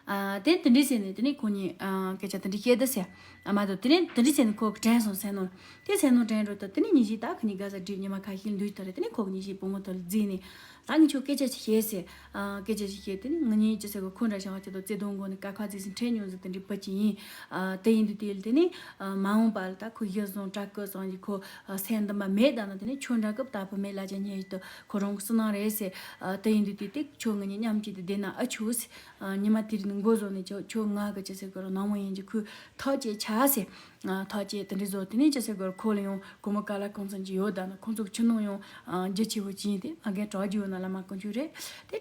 ཨ། དེ་དེ་འདྲའི་ཟེར་ནས་དེ་ནས་ཁོ་གཉིས་ཨ། སྐད་ཆ་དེ་འདྲ་བཤད་ད་ཟེར། ཨ་མ་དོ་དེ་ནས་དེ་འདྲའི་ཟེར་ནས་ཁོ་གི་དྲན་སོང་སེམས་ནང་། དེ་སེམས་ནང་དྲན་འགྲོ་ད་དེ་ནས་ཉིན་ཞིག་ད་ཁོ་གཉིས་དགའ་ས་བསྒྲིགས་ཉི་མ་ཁ་ཤས་འདུག་ད་རེད། དེ་ནས་ཁོ་གི་ཉིན་ཞིག་བུ་མོ་དེ་ལ་བརྫིས་ནས་ད་ངས་ཁྱོད་སྐད་ཆ་ཞིག་བཤད་ཟེར། ཨ། སྐད་ཆ་ཞིག་བཤད་དེ་ནས་ང་གཉིས་ཅི་ཟེར་གོ་ཁོ་འདྲ་བྱུང་བ་ཅི་དང་བརྩེ་དུང་སྒོ་ནས་དཀའ་ཁག་རྩིས་ཟིན་འཕྲད་མྱོང་ཟིག་དེ་འདྲའི་བུ་ཅིག་ཡིན། ཨ། དེ་ཡིན་དུས་དེ་ལ་དེ་ནས་ཨ། མ་འོངས་པ་ལ་ད་ཁོ་གཞི་བཟུང་དྲག་སྐུ་སོང་གི་ཁོ་ཨ། སེམས་འདུན་པ་མེད་ད་ན་དེ་ནས་ཁྱོད་འདྲ་སྐབས་ད་བུ་མེད་ལ་ཅན་ཉེ་ཡིན་དུ་ཁོ་རང་གི་བསོད་ནམས་རེད་ཟེར། ཨ། དེ་ཡིན་དུས་དེ་དེ་ཁྱོད་ང་གཉིས་མཉམ་གཅིག་ཏུ་བསྡད་ན་ཨ་ཆོག་ཟེར། ཨ། ཉི་མ་དེ་རིང་མགོ་བཟུང་ནས་ཁྱོད་ཁྱོད་ང་གི་ཅི་ཟེར་གི་རོ་ནང་མོ་ཡིན་གྱི་ཁོས་ཐག་བཅད་ཆ་ཟེར། ཨ། ཐག་བཅད་དེ་འདྲ་བཟོ་དེ་ནས་ཅི་ཟེར་གི་རོ་ཁོ་ལ་ཡང་སྒོར་མོ་ག་ལ་གང་ཙམ་ཅིག་ཡོད་ད་ན་ཁོང་ཚོ་ཁྱིམ་ནང་ཡང་ཨ། རྒྱུ་ཆེ་བོ་ཅིག་ཡིན་ཏེ་མ་རྒན་གྲོགས་རྒྱུ་ཡོད་ན་བླ་མ་དཀོན་མཆོག་རེད་དེ་གྲོགས།